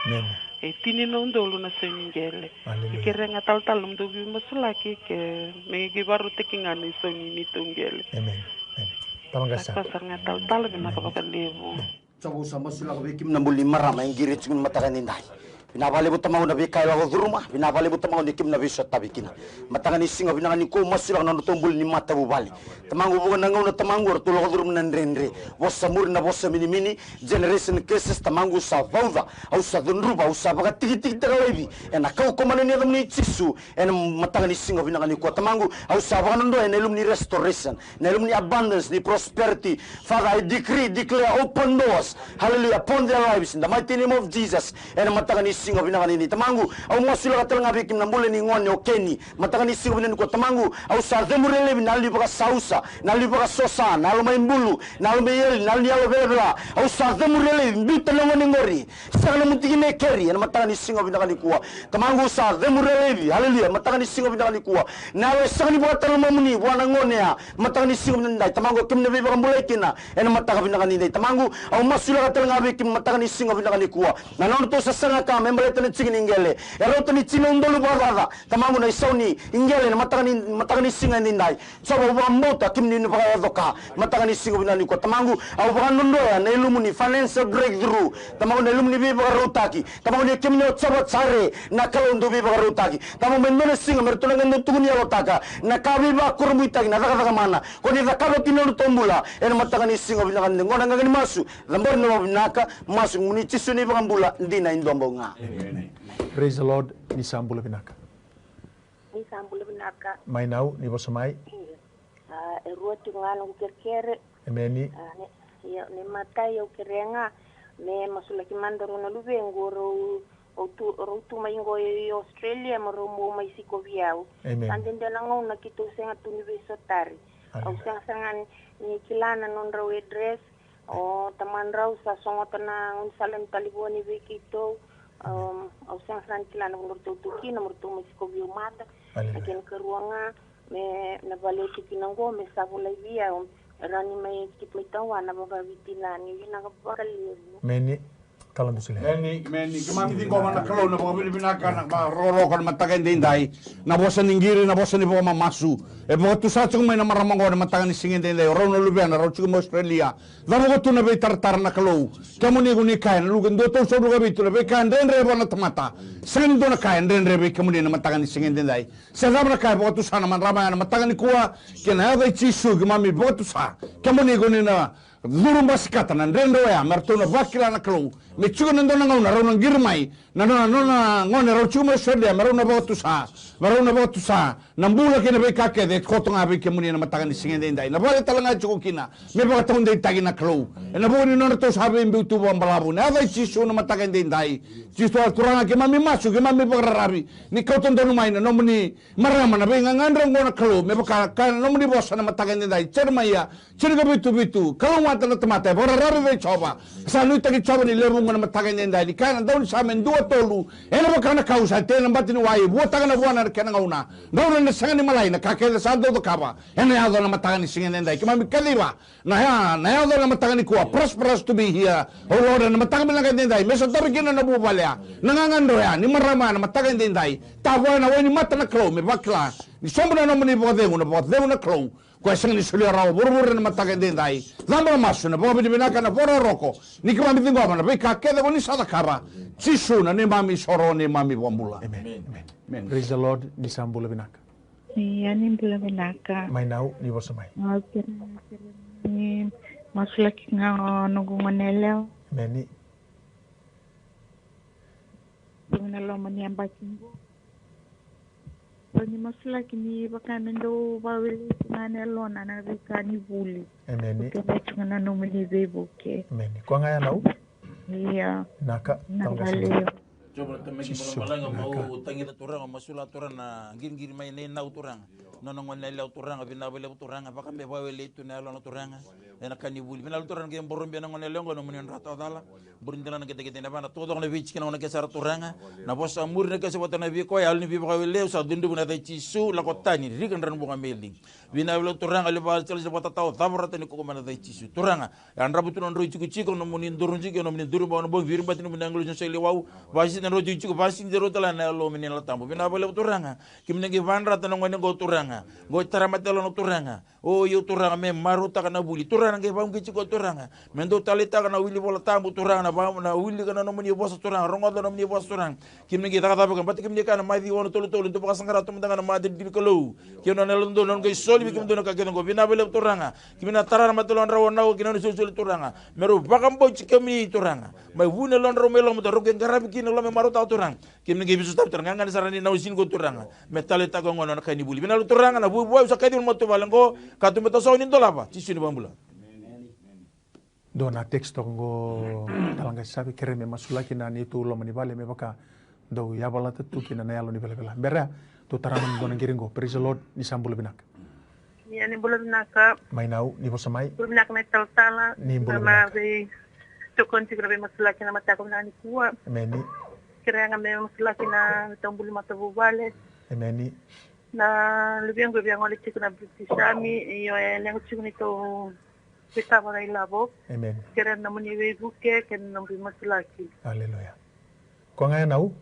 E tini na udolu na sau ni qele. Au qai kerea ga talatala na nomudou veimasulaki ke me qai varautaki ga na sau ni neitou qele. Sa koya sara ga talatala, vinaka vakalevu. Sa vou sa masulaka vei kemuni na bula ni marama e qiri tiko ni mataka ni dai. Vinaka vakalevu tamaqu na veika e lako curuma, vinaka vakalevu tamaqu ni keimami na veisotavi kina. Mataka ni siga vinaka nikua au masulaka na nodratou bula ni matavuvale. Tamaqu, vuqa na gauna tamaqu eratou lako curuma na dredre. Vosa muri na vosa minimini, generation curses, tamaqu au sa vauca, au sa cudruva, au sa vakatikitikitaka laivi ena kaukamana ni yacamuni Jisu. Ena mataka ni siga vinaka nikua tamaqu, au sa vakadodoya ena ilumu ni restoration, na ilumu ni abundance, ni prosperity. Father, I decree, declare open doors, hallelujah, upon their lives in the mighty name of Jesus. Ena mataka ni siga vinaka nikua tamaqu, au masulaka tale ga vei keimami na bula ni gone o Keni. Mataka ni siga vinaka nikua tamaqu, au sa cemuri laivi na yalo ni vakasausa, na yalo ni vakasosa, na yalo mai bulu, na yalo mai eli, na yalo ni yalo velavela. Au sa cemuri laivi, biuta na gone qori. Sega na mutikina e keri ena mataka ni siga vinaka nikua. Tamaqu, au sa cemuri laivi, haleluya, mataka ni siga vinaka nikua. Na yalo e sega ni vakatalanoa mai vua na gone ya, mataka ni siga vinaka nidai tamaqu, keimami na veivakabulai kina. Ena mataka vinaka nidai tamaqu, au masulaka tale ga vei keimami mataka ni siga vinaka nikua. Na nodratou sasaga ka me baleta na tiki ni qele, e rauta ni tini na udolu vakacaca. Tamaqu, na isau ni qele ena mataka ni, mataka ni siga nidai. Jiova, au vakabauta keimami na vakayaco ka. Mataka ni siga vinaka nikua tamaqu, au vakadodoya na ilumu ni financial breakthrough. Tamaqu, na ilumu ni veivakarautaki. Tamaqu, ni keimami o Jiova Jire, na Kalou dau veivakarautaki. Tamaqu, me dua na siga me ratou na qai dau tukuni yalotaka na ka veivakurabuitaki, na cakacaka mana ko ni cakava ki na nodratou bula. Ena mataka ni siga vinaka nidai, qo na qaqa ni masu, cabori na vakavinaka, masu ena yaca i Jisu na iVakabula dina e dua bau ga. Praise the Lord. Ni sa bula vinaka. Ni sa bula vinaka. Mai nau, ni vosa mai. A, e rua tiko ga noqu kerekere. Emeni. A, ne, ia, ne matai au kerea ga me masulaki mada rau na luvequ, rau, rau tu, rau tu mai qo i Australia, me rau bau mai sikovi au. Emeni. Sa dede na gauna keitou sega tu ni veisotari. Au sega sara ga ni kila na nodrau address. O tamadrau sa sogota na gaunisala ni talevoni vei keitou. Au sega sara ni kila na vanua ratou tu kina, me ratou mai sikovi au mada. Na kena ikarua ga, me na vale au tu kina qo, me sa volai vei au, e rawa ni mai keep mai tawa na vakaviti na ni vinaka vakalevu. Meni. Kala dusi le. Meni, meni, keimami ciqoma na Kalou na vakavinavinaka, na vakarokoroko na mataka edaidai. Na vosa ni qiri, na vosa ni vakamamasu. E vakatusa tiko mai na marama qo na mataka ni siga edaidai, o rau na luvena, rau tiko mai Australia. Cava ko tu na veitaratara na Kalou? Kemuni ko ni kaya, na Luke dua tolusagavulu ka vitu, na veika dredre vua na tamata. Sega ni dua na ka e dredre vei kemuni na mataka ni siga edaidai. Se cava na ka e vakatusa na marama ya na mataka nikua, kei na yaca i Jisu keimami vakatusa. Kemuni ko ni na curu basikata na dredre oya, me ratou na vakila na Kalou. Me tiko na dua na gauna rau na qiri mai na nona, nona gone rau tiko mai Australia, me rau na vakatusa, me rau na vakatusa na bula kei na veika kece e koto ga vei kemuni na mataka ni siga edaidai. Na vale tale ga e tiko kina me vakataudeitaki na Kalou. Ena vuku ni nodratou sa veibiu tu vakabalavu, na yaca i Jisu na mataka edaidai. Jisu a Turaga, keimami masu, keimami vakararavi ni kauta donu mai na nomuni marama na veigagadre oqo na Kalou, me vaka kaya na nomuni vosa na mataka edaidai. Jeremaia tinikavitu vitu, kalougata na tamata e vakararavi vei Jiova. Sa nuitaki Jiova ni lewe vuqa na mataka edaidai, ni kaya na daunisame dua tolu, ena vaka na kau sa tei ena bati ni wai, vuataka na vuana ena kena gauna. Gauna ena sega ni malai, na ka kece sa dau cakava ena yaco na mataka ni siga edaidai. Keimami kaciva na ya, na yaco na mataka nikua. Prosperous to be here, o Lord, ena mataka vinaka edaidai, me sotavi kina na vuvale ya, na gagadre oya ni marama ya na mataka edaidai. Tavoya na wai ni mata na Kalou, me vakila ni sobu na nomuni vakacegu, na vakacegu na Kalou. Koya sega ni solia rawa vuravura ena mataka edaidai. Cabo na masu, na vakavinavinaka, na vakarokoroko, ni keimami ciqoma na veika kece ko ni sa cakava. Jisu na neimami isoro, neimami vakabula. Amen. Amen. Praise the Lord. Ni sa bula vinaka. Ia, ni bula vinaka. Mai nau, ni vosa mai. Au kerea, kerea ni masulaki ga o noqu gone yalewa. Emeni. Ena loma ni yabaki qo. Au ni masulaki ni vaka me dau vakawelei tu ga na yalona na veika ni vuli. Emeni. Au kerea tu ga na nomuni veivuke. Emeni. Koya ga ya nau? Ia. Naka. Naka vakalevu. Jiova na Tamai keimami, Jisu, balaga, vinaka. Mau tagica Turaga, masulaka Turaga na qiriqiri mai nei Nau Turaga. Nona gone yalewa Turaga, vinaka vakalevu Turaga, vaka me vakawelei tu na yalona Turaga. Ena ka ni vuli. Vinaka vakalevu Turaga, qai borobi na gone yalewa qo, nomuni dra tawacala. Buri dina na ketekete, na vana taucoko na veitiki, na gone kece sara Turaga. Na vosa muri na kece vata na veika ya, yalo ni veivakawelei, au sa cudruva ena yaca i Jisu, lako tani, rika dra na vuka me liga. Vinaka vakalevu Turaga, levu vakatalasi na vakatatao, cava rata ni koko mai na yaca i Jisu. Turaga, yadrava tu na nodrau itikotiko, nomuni duru jiko, nomuni duru bau na bau, viribati nomuni agilosi na soleilewau, vasi na roti tiko, vakasinaiti rau tale na Yalo mai na Yalo Tabu. Vinaka vakalevu Turaga. Kemuni na qai vakayadrata na gone qo Turaga. Qo e tara mate yalona Turaga. O io Turaga, me marautaka na vuli. Turaga na qai vakauqeti koya Turaga. Me dau taleitaka na wili Vola Tabu Turaga, na va-, na wilika na nomuni vosa Turaga, rogoca na nomuni vosa Turaga. Kemuni na qai cakacaka vaka, baleta kemuni kaya na Maciu ono tolu tolu, dou vakasaqara tu mada ga na matanitu ni Kalou kei na nona yalododonu, na nona qai soli vei kemudou na ka kece oqo. Vinaka vakalevu Turaga. Kemuni na tara na mate yalodrau, o Nau kei na nona isolisoli Turaga. Me rau vakabauti kemuni Turaga. Mai vu ni yalodrau mai loma, da rau qai qaravi kina na loma me marautaka Turaga. Kemuni qai veisotavi Turaga, gagadre sara ni na wai ni siga qo Turaga. Me taleitaka o gone na ka ni vuli. Vinaka vakalevu Turaga, na vuavuai au sa kacivi ena matavuvale qo, ka tu me tasogo ni dolava. Jisu ni vakabula. Dua na text toka qo, Talaqase Savi, kere me masulaki na neitou loma ni vale me vaka dau yavalata tu kina na yalo ni velavela. Bera, tou tara mada na dua na qiri qo. Praise the Lord, ni sa bula vinaka. Ia, ni bula vinaka. Mai Nau, ni vosa mai. Bula vinaka mai talatala. Ni bula vinaka. Veitokoni tiko na veimasulaki ena mataka vinaka nikua. Emeni. Kerea ga me masulaki na neitou bula matavuvale. Emeni. Na luvequ e via gole tiko na British Army, io e leqa tiko neitou veitavaki ilavo. Emeni. Kerea na nomuni veivuke kei na nomuni masulaki. Aleluya. Koya ga ya Nau.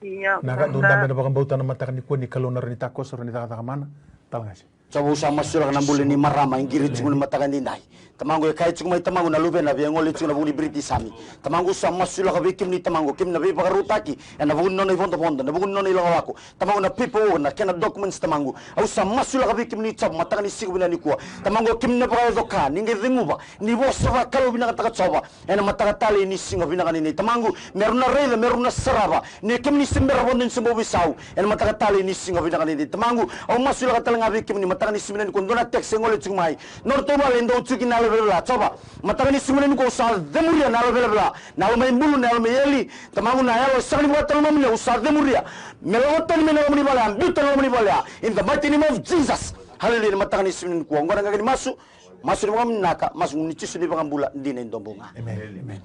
Ia, na ka dou dabe ena vakabauta ena mataka nikua, ni Kalou na rawa ni takoso, rawa ni cakacaka mana. Talaqase. Sa vou sa masulaka na bula ni marama e qiri tiko ni mataka edaidai. Tamaqu e kaya tiko mai Tamaqu na luvena via gole tiko na vuku ni British Army. Tamaqu sa masulaka vei kemuni Tamaqu, kemuni na veivakarautaki ena vuku ni nona ivodovodo, na vuku ni nona ilakolako. Tamaqu na paperwork, na kena documents Tamaqu. Au sa masulaka vei kemuni Jiova mataka ni siga vinaka nikua. Tamaqu kemuni na vakayaco ka, ni qai ceguva, ni vosa vakalou vinakataka Jiova. Ena mataka talei ni siga vinaka nikua Tamaqu, me rau na raica, me rau na sarava, ni kemuni se bera vodo ni se bau veisau. Ena mataka talei ni siga vinaka nikua Tamaqu, au masulaka tale ga vei kemuni mataka ni siga vinaka nikua, dua na text e gole tiko mai. Nodratou vale e dau tiko kina na yalo velavela, Jiova. Mataka ni siga vinaka nikua au sa cemuria na yalo velavela, na yalo mai bulu, na yalo mai eli. Tamaqu na yalo e sega ni vakatau na nomuni, au sa cemuria. Me lako tani mai na loma ni vale ya, biuta na loma ni vale ya. In the mighty name of Jesus. Hallelujah, ena mataka ni siga vinaka nikua. Oqo na qaqa ni masu, masu ni vakavinaka, masu ni Jisu ni vakabula, dina e dobu ga. Amen. Amen.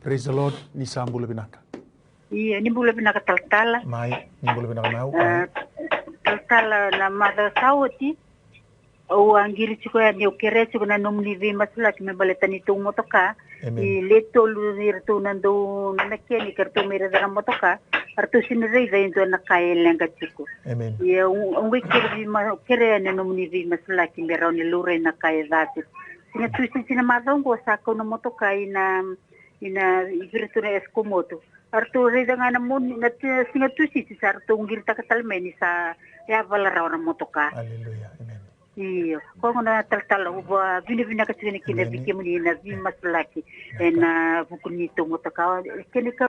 Praise the Lord, ni sa bula vinaka. Ia, ni bula vinaka talatala. Mai, ni bula vinaka Nau. Ah, talatala, na macawa sa oti, au a qiri tiko yani, au kerea tiko na nomuni veimasulaki me baleta neitou motoka. Amen. E le tolu iratou na dau namaki yani ka ratou mai raica na motoka. Ratou sega ni raica e dua na ka e leqa tiko. Amen. Ia, au, au qai kere veima-, kerea na nomuni veimasulaki me rawa ni laurai na ka e ca tiko. Siga Tusiti na macawa oqo sa kau na motoka ina, ina, i vei iratou na Eskom Auto. A ratou raica ga na Moniti, na ti-, siga Tusiti sa ratou qiritaka tale mai ni sa yavala rawa na motoka. Aleluya. Amen. Io, koya gona talatala, au vakavinavinaka tiko yani kina vei kemuni na veimasulaki ena vuku ni neitou motoka. Kena ka